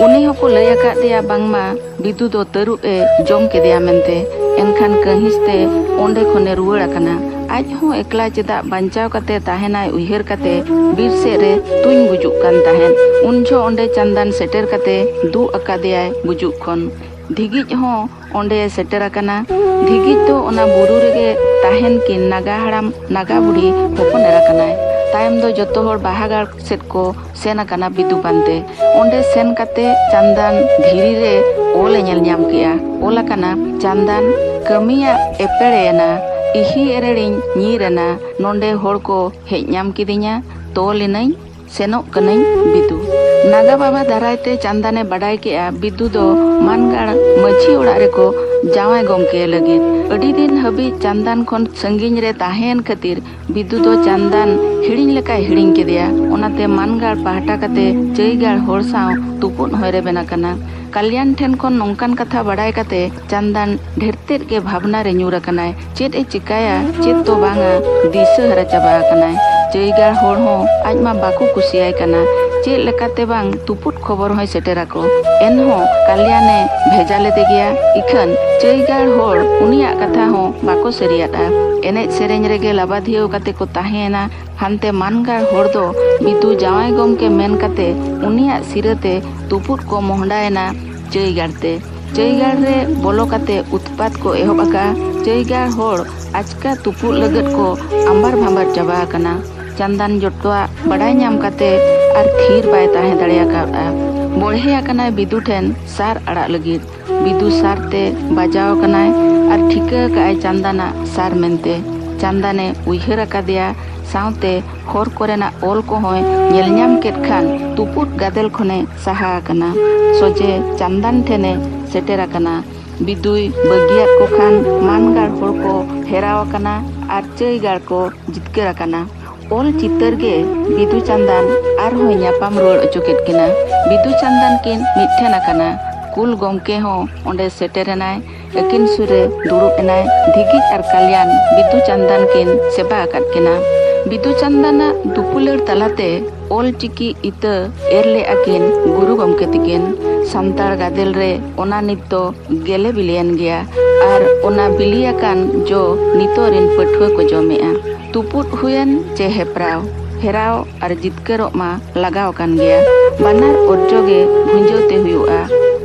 ᱩᱱᱤ ᱦᱚᱸᱠᱚ ᱞᱟᱹᱭ ᱟᱠᱟᱫ ᱫᱮᱭᱟ ᱵᱟᱝᱢᱟ ᱵᱤᱫᱩ ᱫᱚ ᱛᱟᱹᱨᱩᱵ ᱮ ᱡᱚᱢ ᱠᱮᱫᱮᱭᱟ ᱢᱮᱱᱛᱮ᱾ ᱮᱱᱠᱷᱟᱱ ᱠᱟᱹᱦᱤᱥ ᱛᱮ ᱚᱸᱰᱮ ᱠᱷᱚᱱᱮ ᱨᱩᱣᱟᱹᱲ ᱟᱠᱟᱱᱟ᱾ ᱟᱡ ᱦᱚᱸ ᱮᱠᱞᱟ ᱪᱮᱫᱟᱜ ᱵᱟᱧᱪᱟᱣ ᱠᱟᱛᱮ ᱛᱟᱦᱮᱱᱟᱭ ᱩᱭᱦᱟᱹᱨ ᱠᱟᱛᱮ ᱵᱤᱨ ᱥᱮᱫ ᱨᱮ ᱛᱩᱧ ᱜᱩᱡᱩᱜ ᱠᱟᱱ ᱛᱟᱦᱮᱸᱫ᱾ ᱩᱱ ᱡᱚᱦᱚᱜ ᱚᱸᱰᱮ ᱪᱟᱸᱫᱟᱱ ᱥᱮᱴᱮᱨ ᱠᱟᱛᱮ ᱫᱩᱜ ᱟᱠᱟᱫᱮᱭᱟᱭ ᱜᱩᱡᱩᱜ ᱠᱷᱚᱱ᱾ ᱫᱷᱤᱜᱤᱡ ᱦᱚᱸ ᱚᱸᱰᱮ ᱥᱮᱴᱮᱨ ᱟᱠᱟᱱᱟ᱾ ᱫᱷᱤᱜᱤᱡ ᱫᱚ ᱚᱱᱟ ᱵᱩᱨᱩ ᱨᱮᱜᱮ ᱛᱟᱦᱮᱱ ᱠᱤᱱ ᱱᱟᱜᱟ ᱦᱟᱲᱟᱢ ᱱᱟᱜᱟ ᱵᱩᱰᱷᱤ ᱦᱚᱯᱚᱱ ᱮᱨᱟ ᱠᱟᱱᱟᱭ᱾ ᱛᱟᱭᱚᱢ ᱫᱚ ᱡᱚᱛᱚ ᱦᱚᱲ ᱵᱟᱦᱟᱜᱟᱲ ᱥᱮᱫ ᱠᱚ ᱥᱮᱱ ᱟᱠᱟᱱᱟ ᱵᱤᱫᱩ ᱯᱟᱱᱛᱮ᱾ ᱚᱸᱰᱮ ᱥᱮᱱ ᱠᱟᱛᱮ ᱪᱟᱸᱫᱟᱱ ᱫᱷᱤᱨᱤ ᱨᱮ ᱚᱞ ᱮ ᱧᱮᱞ ᱧᱟᱢ ᱠᱮᱜᱼᱟ᱾ ᱚᱞ ᱟᱠᱟᱱᱟ, "ᱪᱟᱸᱫᱟᱱ, ᱠᱟᱹᱢᱤᱭᱟᱜ ᱮᱯᱮᱲᱮ ᱮᱱᱟ, ᱤᱦᱤ ᱮᱨᱮᱲᱤᱧ ᱧᱤᱨ ᱮᱱᱟ, ᱱᱚᱸᱰᱮ ᱦᱚᱲ ᱠᱚ ᱦᱮᱡ ᱧᱟᱢ ᱠᱤᱫᱤᱧᱟ, ᱛᱚᱞ ᱮᱱᱟᱹᱧ, ᱥᱮᱱᱚᱜ ᱠᱟᱹᱱᱟᱹᱧ ᱵᱤᱫᱩ᱾" ᱱᱟᱜᱟ ᱵᱟᱵᱟ ᱫᱟᱨᱟᱭ ᱛᱮ ᱪᱟᱸᱫᱟᱱᱮ ᱵᱟᱰᱟᱭ ᱠᱮᱜᱼᱟ, ᱵᱤᱫᱩ ᱫᱚ ᱢᱟᱱᱜᱟᱲ ᱢᱟᱹᱡᱷᱤ ᱚᱲᱟᱜ ᱨᱮᱠᱚ ᱡᱟᱶᱟᱭ ᱜᱚᱢᱠᱮ ᱞᱟᱹᱜᱤᱫ᱾ ᱟᱹᱰᱤ ᱫᱤᱱ ᱦᱟᱹᱵᱤᱡ ᱪᱟᱸᱫᱟᱱ ᱠᱷᱚᱱ ᱥᱟᱺᱜᱤᱧ ᱨᱮ ᱛᱟᱦᱮᱸᱭᱮᱱ ᱠᱷᱟᱹᱛᱤᱨ ᱵᱤᱫᱩ ᱫᱚ ᱪᱟᱸᱫᱟᱱ ᱦᱤᱲᱤᱧ ᱞᱮᱠᱟᱭ ᱦᱤᱲᱤᱧ ᱠᱮᱫᱮᱭᱟ᱾ ᱚᱱᱟᱛᱮ ᱢᱟᱱᱜᱟᱲ ᱯᱟᱦᱴᱟ ᱠᱟᱛᱮ ᱪᱟᱹᱭᱜᱟᱲ ᱦᱚᱲ ᱥᱟᱶ ᱛᱩᱯᱩᱫ ᱦᱚᱭ ᱨᱮᱵᱮᱱ ᱟᱠᱟᱱᱟ᱾ ᱠᱟᱞᱭᱟᱱ ᱴᱷᱮᱱ ᱠᱷᱚᱱ ᱱᱚᱝᱠᱟᱱ ᱠᱟᱛᱷᱟ ᱵᱟᱰᱟᱭ ᱠᱟᱛᱮ ᱪᱟᱸᱫᱟᱱ ᱰᱷᱮᱨ ᱛᱮᱫ ᱜᱮ ᱵᱷᱟᱵᱽᱱᱟ ᱨᱮ ᱧᱩᱨ ᱟᱠᱟᱱᱟᱭ᱾ ᱪᱮᱫ ᱮ ᱪᱤᱠᱟᱹᱭᱟ, ᱪᱮᱫ ᱫᱚ ᱵᱟᱝᱟ, ᱫᱤᱥᱟᱹ ᱦᱟᱨᱟ ᱪᱟᱵᱟ ᱟᱠᱟᱱᱟᱭ᱾ ᱪᱟᱹᱭᱜᱟᱲ ᱦᱚᱲ ᱦᱚᱸ ᱟᱡ ᱢᱟ ᱵᱟᱠᱚ ᱠᱩᱥᱤᱭᱟᱭ ᱠᱟᱱᱟ᱾ ᱪᱮᱫ ᱞᱮᱠᱟᱛᱮ ᱵᱟᱝ ᱛᱩᱯᱩᱫ ᱠᱷᱚᱵᱚᱨ ᱦᱚᱸᱭ ᱥᱮᱴᱮᱨ ᱟᱠᱚ᱾ ᱮᱱᱦᱚᱸ ᱠᱟᱞᱭᱟᱱᱮ ᱵᱷᱮᱡᱟ ᱞᱮᱫᱮ ᱜᱮᱭᱟ᱾ ᱤᱠᱷᱟᱹᱱ ᱪᱟᱹᱭᱜᱟᱲ ᱦᱚᱲ ᱩᱱᱤᱭᱟᱜ ᱠᱟᱛᱷᱟ ᱦᱚᱸ ᱵᱟᱠᱚ ᱥᱟᱹᱨᱤᱭᱟᱫᱼᱟ᱾ ᱮᱱᱮᱡ ᱥᱮᱨᱮᱧ ᱨᱮᱜᱮ ᱞᱟᱵᱟᱫᱷᱤᱭᱟᱹᱣ ᱠᱟᱛᱮ ᱠᱚ ᱛᱟᱦᱮᱸᱭᱮᱱᱟ᱾ ᱦᱟᱱᱛᱮ ᱢᱟᱱᱜᱟᱲ ᱦᱚᱲ ᱫᱚ ᱵᱤᱫᱩ ᱡᱟᱶᱟᱭ ᱜᱚᱢᱠᱮ ᱢᱮᱱ ᱠᱟᱛᱮ ᱩᱱᱤᱭᱟᱜ ᱥᱤᱨᱟᱹᱛᱮ ᱛᱩᱯᱩᱫ ᱠᱚ ᱢᱚᱦᱰᱟᱭᱮᱱᱟ ᱪᱟᱹᱭᱜᱟᱲ ᱛᱮ᱾ ᱪᱟᱹᱭᱜᱟᱲ ᱨᱮ ᱵᱚᱞᱚ ᱠᱟᱛᱮ ᱩᱛᱯᱟᱛ ᱠᱚ ᱮᱦᱚᱵ ᱟᱠᱟᱫᱼᱟ᱾ ᱪᱟᱹᱭᱜᱟᱲ ᱦᱚᱲ ᱟᱪᱠᱟ ᱛᱩᱯᱩᱫ ᱞᱟᱹᱜᱤᱫ ᱠᱚ ᱟᱢᱵᱟᱨ ᱵᱷᱟᱢᱵᱟᱨ ᱪᱟᱵᱟ ᱟᱠᱟᱱᱟ᱾ ᱪᱟᱱᱫᱟᱱ ᱡᱚᱛᱚᱣᱟᱜ ᱵᱟᱰᱟᱭ ᱧᱟᱢ ᱠᱟᱛᱮ ᱟᱨ ᱛᱷᱤᱨ ᱵᱟᱭ ᱛᱟᱦᱮᱸ ᱫᱟᱲᱮ ᱟᱠᱟᱫᱼᱟ᱾ ᱵᱚᱲᱦᱮ ᱟᱠᱟᱱᱟᱭ ᱵᱤᱫᱩ ᱴᱷᱮᱱ ᱥᱟᱨ ᱟᱲᱟᱜ ᱞᱟᱹᱜᱤᱫ᱾ ᱵᱤᱫᱩ ᱥᱟᱨ ᱛᱮ ᱵᱟᱡᱟᱣ ᱟᱠᱟᱱᱟᱭ ᱟᱨ ᱴᱷᱤᱠᱟᱹ ᱟᱠᱟᱫᱼᱟᱭ ᱪᱟᱱᱫᱟᱱᱟᱜ ᱥᱟᱨ ᱢᱮᱱᱛᱮ᱾ ᱪᱟᱱᱫᱟᱱᱮ ᱩᱭᱦᱟᱹᱨ ᱟᱠᱟᱫᱮᱭᱟ, ᱥᱟᱶᱛᱮ ᱦᱚᱨ ᱠᱚᱨᱮᱱᱟᱜ ᱚᱞ ᱠᱚᱦᱚᱸᱭ ᱧᱮᱞ ᱧᱟᱢ ᱠᱮᱫ ᱠᱷᱟᱱ ᱛᱩᱯᱩᱫ ᱜᱟᱫᱮᱞ ᱠᱷᱚᱱᱮ ᱥᱟᱦᱟ ᱟᱠᱟᱱᱟ᱾ ᱥᱚᱡᱷᱮ ᱪᱟᱱᱫᱟᱱ ᱴᱷᱮᱱᱮ ᱥᱮᱴᱮᱨ ᱟᱠᱟᱱᱟ᱾ ᱵᱤᱫᱩᱭ ᱵᱟᱹᱜᱤᱭᱟᱫ ᱠᱚ ᱠᱷᱟᱱ ᱢᱟᱱᱜᱟᱲ ᱦᱚᱲ ᱠᱚ ᱦᱮᱨᱟᱣ ᱟᱠᱟᱱᱟ ᱟᱨ ᱪᱟᱹᱭᱜᱟᱲ ᱠᱚ ᱡᱤᱛᱠᱟᱹᱨ ᱟᱠᱟᱱᱟ᱾ ᱚᱞ ᱪᱤᱛᱟᱹᱨ ᱜᱮ ᱵᱤᱫᱩ ᱪᱟᱸᱫᱟᱱ ᱟᱨᱦᱚᱸᱭ ᱧᱟᱯᱟᱢ ᱨᱩᱣᱟᱹᱲ ᱦᱚᱪᱚ ᱠᱮᱫ ᱠᱤᱱᱟ᱾ ᱵᱤᱫᱩ ᱪᱟᱸᱫᱟᱱ ᱠᱤᱱ ᱢᱤᱫ ᱴᱷᱮᱱ ᱟᱠᱟᱱᱟ᱾ ᱠᱩᱞ ᱜᱚᱢᱠᱮ ᱦᱚᱸ ᱚᱸᱰᱮ ᱥᱮᱴᱮᱨ ᱮᱱᱟᱭ᱾ ᱟᱹᱠᱤᱱ ᱥᱩᱨ ᱨᱮ ᱫᱩᱲᱩᱵ ᱮᱱᱟᱭ᱾ ᱫᱷᱤᱜᱤᱡ ᱟᱨ ᱠᱟᱞᱭᱟᱱ ᱵᱤᱫᱩ ᱪᱟᱸᱫᱟᱱ ᱠᱤᱱ ᱥᱮᱵᱟ ᱟᱠᱟᱫ ᱠᱤᱱᱟ᱾ ᱵᱤᱫᱩ ᱪᱟᱸᱫᱟᱱᱟᱜ ᱫᱩᱯᱩᱞᱟᱹᱲ ᱛᱟᱞᱟᱛᱮ ᱚᱞ ᱪᱤᱠᱤ ᱤᱛᱟᱹ ᱮᱨ ᱞᱮᱫᱼᱟ ᱠᱤᱱ ᱜᱩᱨᱩ ᱜᱚᱢᱠᱮ ᱛᱤᱠᱤᱱ᱾ ᱥᱟᱱᱛᱟᱲ ᱜᱟᱫᱮᱞ ᱨᱮ ᱚᱱᱟ ᱱᱤᱛ ᱫᱚ ᱜᱮᱞᱮ ᱵᱤᱞᱤᱭᱮᱱ ᱜᱮᱭᱟ ᱟᱨ ᱚᱱᱟ ᱵᱤᱞᱤ ᱟᱠᱟᱱ ᱡᱚ ᱱᱤᱛᱚᱜ ᱨᱤᱱ ᱯᱟᱹᱴᱷᱩᱣᱟᱹ ᱠᱚ ᱡᱚᱢᱮᱜᱼᱟ᱾ ᱛᱩᱯᱩᱫ ᱦᱩᱭᱮᱱ ᱪᱮ ᱦᱮᱯᱨᱟᱣ, ᱦᱮᱨᱟᱣ ᱟᱨ ᱡᱤᱛᱠᱟᱹᱨᱚᱜ ᱢᱟ ᱞᱟᱜᱟᱣ ᱟᱠᱟᱱ ᱜᱮᱭᱟ᱾ ᱵᱟᱱᱟᱨ ᱚᱨᱡᱚ ᱜᱮ ᱵᱷᱩᱸᱡᱟᱹᱣ ᱛᱮ ᱦᱩᱭᱩᱜᱼᱟ᱾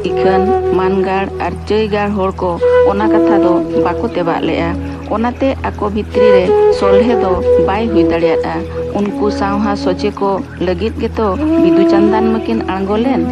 ᱤᱠᱷᱟᱹᱱ ᱢᱟᱱᱜᱟᱲ ᱟᱨ ᱪᱟᱹᱭᱜᱟᱲ ᱦᱚᱲ ᱠᱚ ᱚᱱᱟ ᱠᱟᱛᱷᱟ ᱫᱚ ᱵᱟᱠᱚ ᱛᱮᱵᱟᱜ ᱞᱮᱜᱼᱟ᱾ ᱚᱱᱟᱛᱮ ᱟᱠᱚ ᱵᱷᱤᱛᱨᱤ ᱨᱮ ᱥᱚᱞᱦᱮ ᱫᱚ ᱵᱟᱭ ᱦᱩᱭ ᱫᱟᱲᱮᱭᱟᱫᱼᱟ᱾ ᱩᱱᱠᱩ ᱥᱟᱶᱦᱟ ᱥᱚᱡᱷᱮ ᱠᱚ ᱞᱟᱹᱜᱤᱫ ᱜᱮᱛᱚ ᱵᱤᱫᱩ ᱪᱟᱸᱫᱟᱱ ᱢᱟᱹᱠᱤᱱ ᱟᱬᱜᱚ ᱞᱮᱱ᱾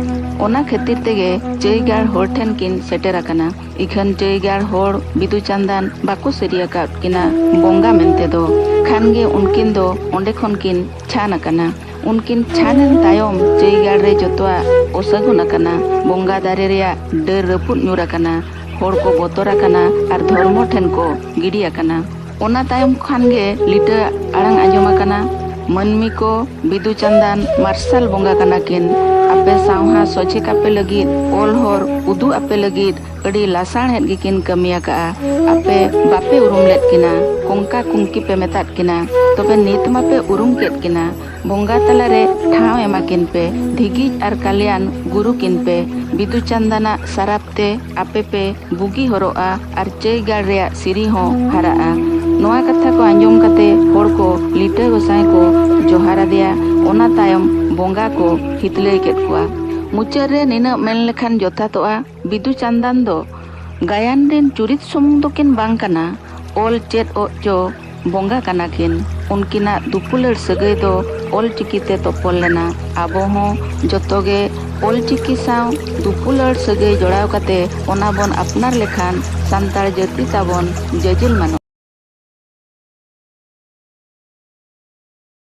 ᱚᱱᱟ ᱠᱷᱟᱹᱛᱤᱨ ᱛᱮᱜᱮ ᱪᱟᱹᱭᱜᱟᱲ ᱦᱚᱲ ᱴᱷᱮᱱ ᱠᱤᱱ ᱥᱮᱴᱮᱨ ᱟᱠᱟᱱᱟ᱾ ᱤᱠᱷᱟᱹᱱ ᱪᱟᱹᱭᱜᱟᱲ ᱦᱚᱲ ᱵᱤᱫᱩ ᱪᱟᱸᱫᱟᱱ ᱵᱟᱠᱚ ᱥᱟᱹᱨᱤ ᱟᱠᱟᱫ ᱠᱤᱱᱟ ᱵᱚᱸᱜᱟ ᱢᱮᱱᱛᱮ ᱫᱚ᱾ ᱠᱷᱟᱱ ᱜᱮ ᱩᱱᱠᱤᱱ ᱫᱚ ᱚᱸᱰᱮ ᱠᱷᱚᱱ ᱠᱤᱱ ᱪᱷᱟᱱ ᱟᱠᱟᱱᱟ᱾ ᱩᱱᱠᱤᱱ ᱪᱷᱟᱱ ᱮᱱ ᱛᱟᱭᱚᱢ ᱪᱟᱹᱭᱜᱟᱲ ᱨᱮ ᱡᱚᱛᱚᱣᱟᱜ ᱚᱥᱟᱹᱜᱩᱱ ᱟᱠᱟᱱᱟ᱾ ᱵᱚᱸᱜᱟ ᱫᱟᱨᱮ ᱨᱮᱭᱟᱜ ᱰᱟᱹᱨ ᱨᱟᱹᱯᱩᱫ ᱧᱩᱨ ᱟᱠᱟᱱᱟ᱾ ᱦᱚᱲ ᱠᱚ ᱵᱚᱛᱚᱨ ᱟᱠᱟᱱᱟ ᱟᱨ ᱫᱷᱚᱨᱢᱚ ᱴᱷᱮᱱ ᱠᱚ ᱜᱤᱰᱤ ᱟᱠᱟᱱᱟ᱾ ᱚᱱᱟ ᱛᱟᱭᱚᱢ ᱠᱷᱟᱱ ᱜᱮ ᱞᱤᱴᱟᱹ ᱟᱲᱟᱝ ᱟᱸᱡᱚᱢ ᱟᱠᱟᱱᱟ, ᱢᱟᱹᱱᱢᱤ ᱠᱚ, ᱵᱤᱫᱩ ᱪᱟᱸᱫᱟᱱ ᱢᱟᱨᱥᱟᱞ ᱵᱚᱸᱜᱟ ᱠᱟᱱᱟ ᱠᱤᱱ᱾ ᱟᱯᱮ ᱥᱟᱶᱦᱟ ᱥᱚᱡᱷᱮ ᱠᱟᱯᱮ ᱞᱟᱹᱜᱤᱫ, ᱚᱞ ᱦᱚᱨ ᱩᱫᱩᱜ ᱟᱯᱮ ᱞᱟᱹᱜᱤᱫ ᱟᱹᱰᱤ ᱞᱟᱥᱟᱬᱦᱮᱫ ᱜᱮᱠᱤᱱ ᱠᱟᱹᱢᱤ ᱟᱠᱟᱫᱼᱟ᱾ ᱟᱯᱮ ᱵᱟᱯᱮ ᱩᱨᱩᱢ ᱞᱮᱫ ᱠᱤᱱᱟ, ᱠᱚᱝᱠᱟ ᱠᱩᱝᱠᱤ ᱯᱮ ᱢᱮᱛᱟᱫ ᱠᱤᱱᱟ, ᱛᱚᱵᱮ ᱱᱤᱛ ᱢᱟᱯᱮ ᱩᱨᱩᱢ ᱠᱮᱫ ᱠᱤᱱᱟ᱾ ᱵᱚᱸᱜᱟ ᱛᱟᱞᱟᱨᱮ ᱴᱷᱟᱶ ᱮᱢᱟ ᱠᱤᱱ ᱯᱮ, ᱫᱷᱤᱜᱤᱡ ᱟᱨ ᱠᱟᱞᱭᱟᱱ ᱜᱩᱨᱩ ᱠᱤᱱ ᱯᱮ᱾ ᱵᱤᱫᱩ ᱪᱟᱸᱫᱟᱱᱟᱜ ᱥᱟᱨᱟᱯ ᱛᱮ ᱟᱯᱮ ᱯᱮ ᱵᱩᱜᱤ ᱦᱚᱨᱚᱜᱼᱟ ᱟᱨ ᱪᱟᱹᱭ ᱜᱟᱲ ᱨᱮᱭᱟᱜ ᱥᱤᱨᱤ ᱦᱚᱸ ᱦᱟᱨᱟᱜᱼᱟ᱾ ᱱᱚᱣᱟ ᱠᱟᱛᱷᱟ ᱠᱚ ᱟᱸᱡᱚᱢ ᱠᱟᱛᱮ ᱦᱚᱲ ᱠᱚ ᱞᱤᱴᱟᱹ ᱜᱚᱸᱥᱟᱭ ᱠᱚ ᱡᱚᱦᱟᱨ ᱟᱫᱮᱭᱟ᱾ ᱚᱱᱟ ᱛᱟᱭᱚᱢ ᱵᱚᱸᱜᱟ ᱠᱚ ᱦᱤᱛᱞᱟᱹᱭ ᱠᱮᱫ ᱠᱚᱣᱟ᱾ ᱢᱩᱪᱟᱹᱫ ᱨᱮ ᱱᱤᱱᱟᱹᱜ ᱢᱮᱱ ᱞᱮᱠᱷᱟᱱ ᱡᱚᱛᱷᱟᱛᱚᱜᱼᱟ, ᱵᱤᱫᱩ ᱪᱟᱸᱫᱟᱱ ᱫᱚ ᱜᱟᱭᱟᱱ ᱨᱤᱱ ᱪᱩᱨᱤᱛ ᱥᱩᱢᱩᱝ ᱫᱚᱠᱤᱱ ᱵᱟᱝ ᱠᱟᱱᱟ, ᱚᱞ ᱪᱮᱫ ᱚᱜ ᱪᱚ ᱵᱚᱸᱜᱟ ᱠᱟᱱᱟ ᱠᱤᱱ᱾ ᱩᱱᱠᱤᱱᱟᱜ ᱫᱩᱯᱩᱞᱟᱹᱲ ᱥᱟᱹᱜᱟᱹᱭ ᱫᱚ ᱚᱞ ᱪᱤᱠᱤ ᱛᱮ ᱛᱚᱯᱚᱞ ᱞᱮᱱᱟ᱾ ᱟᱵᱚ ᱦᱚᱸ ᱡᱚᱛᱚ ᱜᱮ ᱚᱞ ᱪᱤᱠᱤ ᱥᱟᱶ ᱫᱩᱯᱩᱞᱟᱹᱲ ᱥᱟᱹᱜᱟᱹᱭ ᱡᱚᱲᱟᱣ ᱠᱟᱛᱮ ᱚᱱᱟ ᱵᱚᱱ ᱟᱯᱱᱟᱨ ᱞᱮᱠᱷᱟᱱ ᱥᱟᱱᱛᱟᱲ ᱡᱟᱹᱛᱤ ᱛᱟᱵᱚᱱ ᱡᱟᱹᱡᱤᱞ ᱢᱟᱱᱚᱜ᱾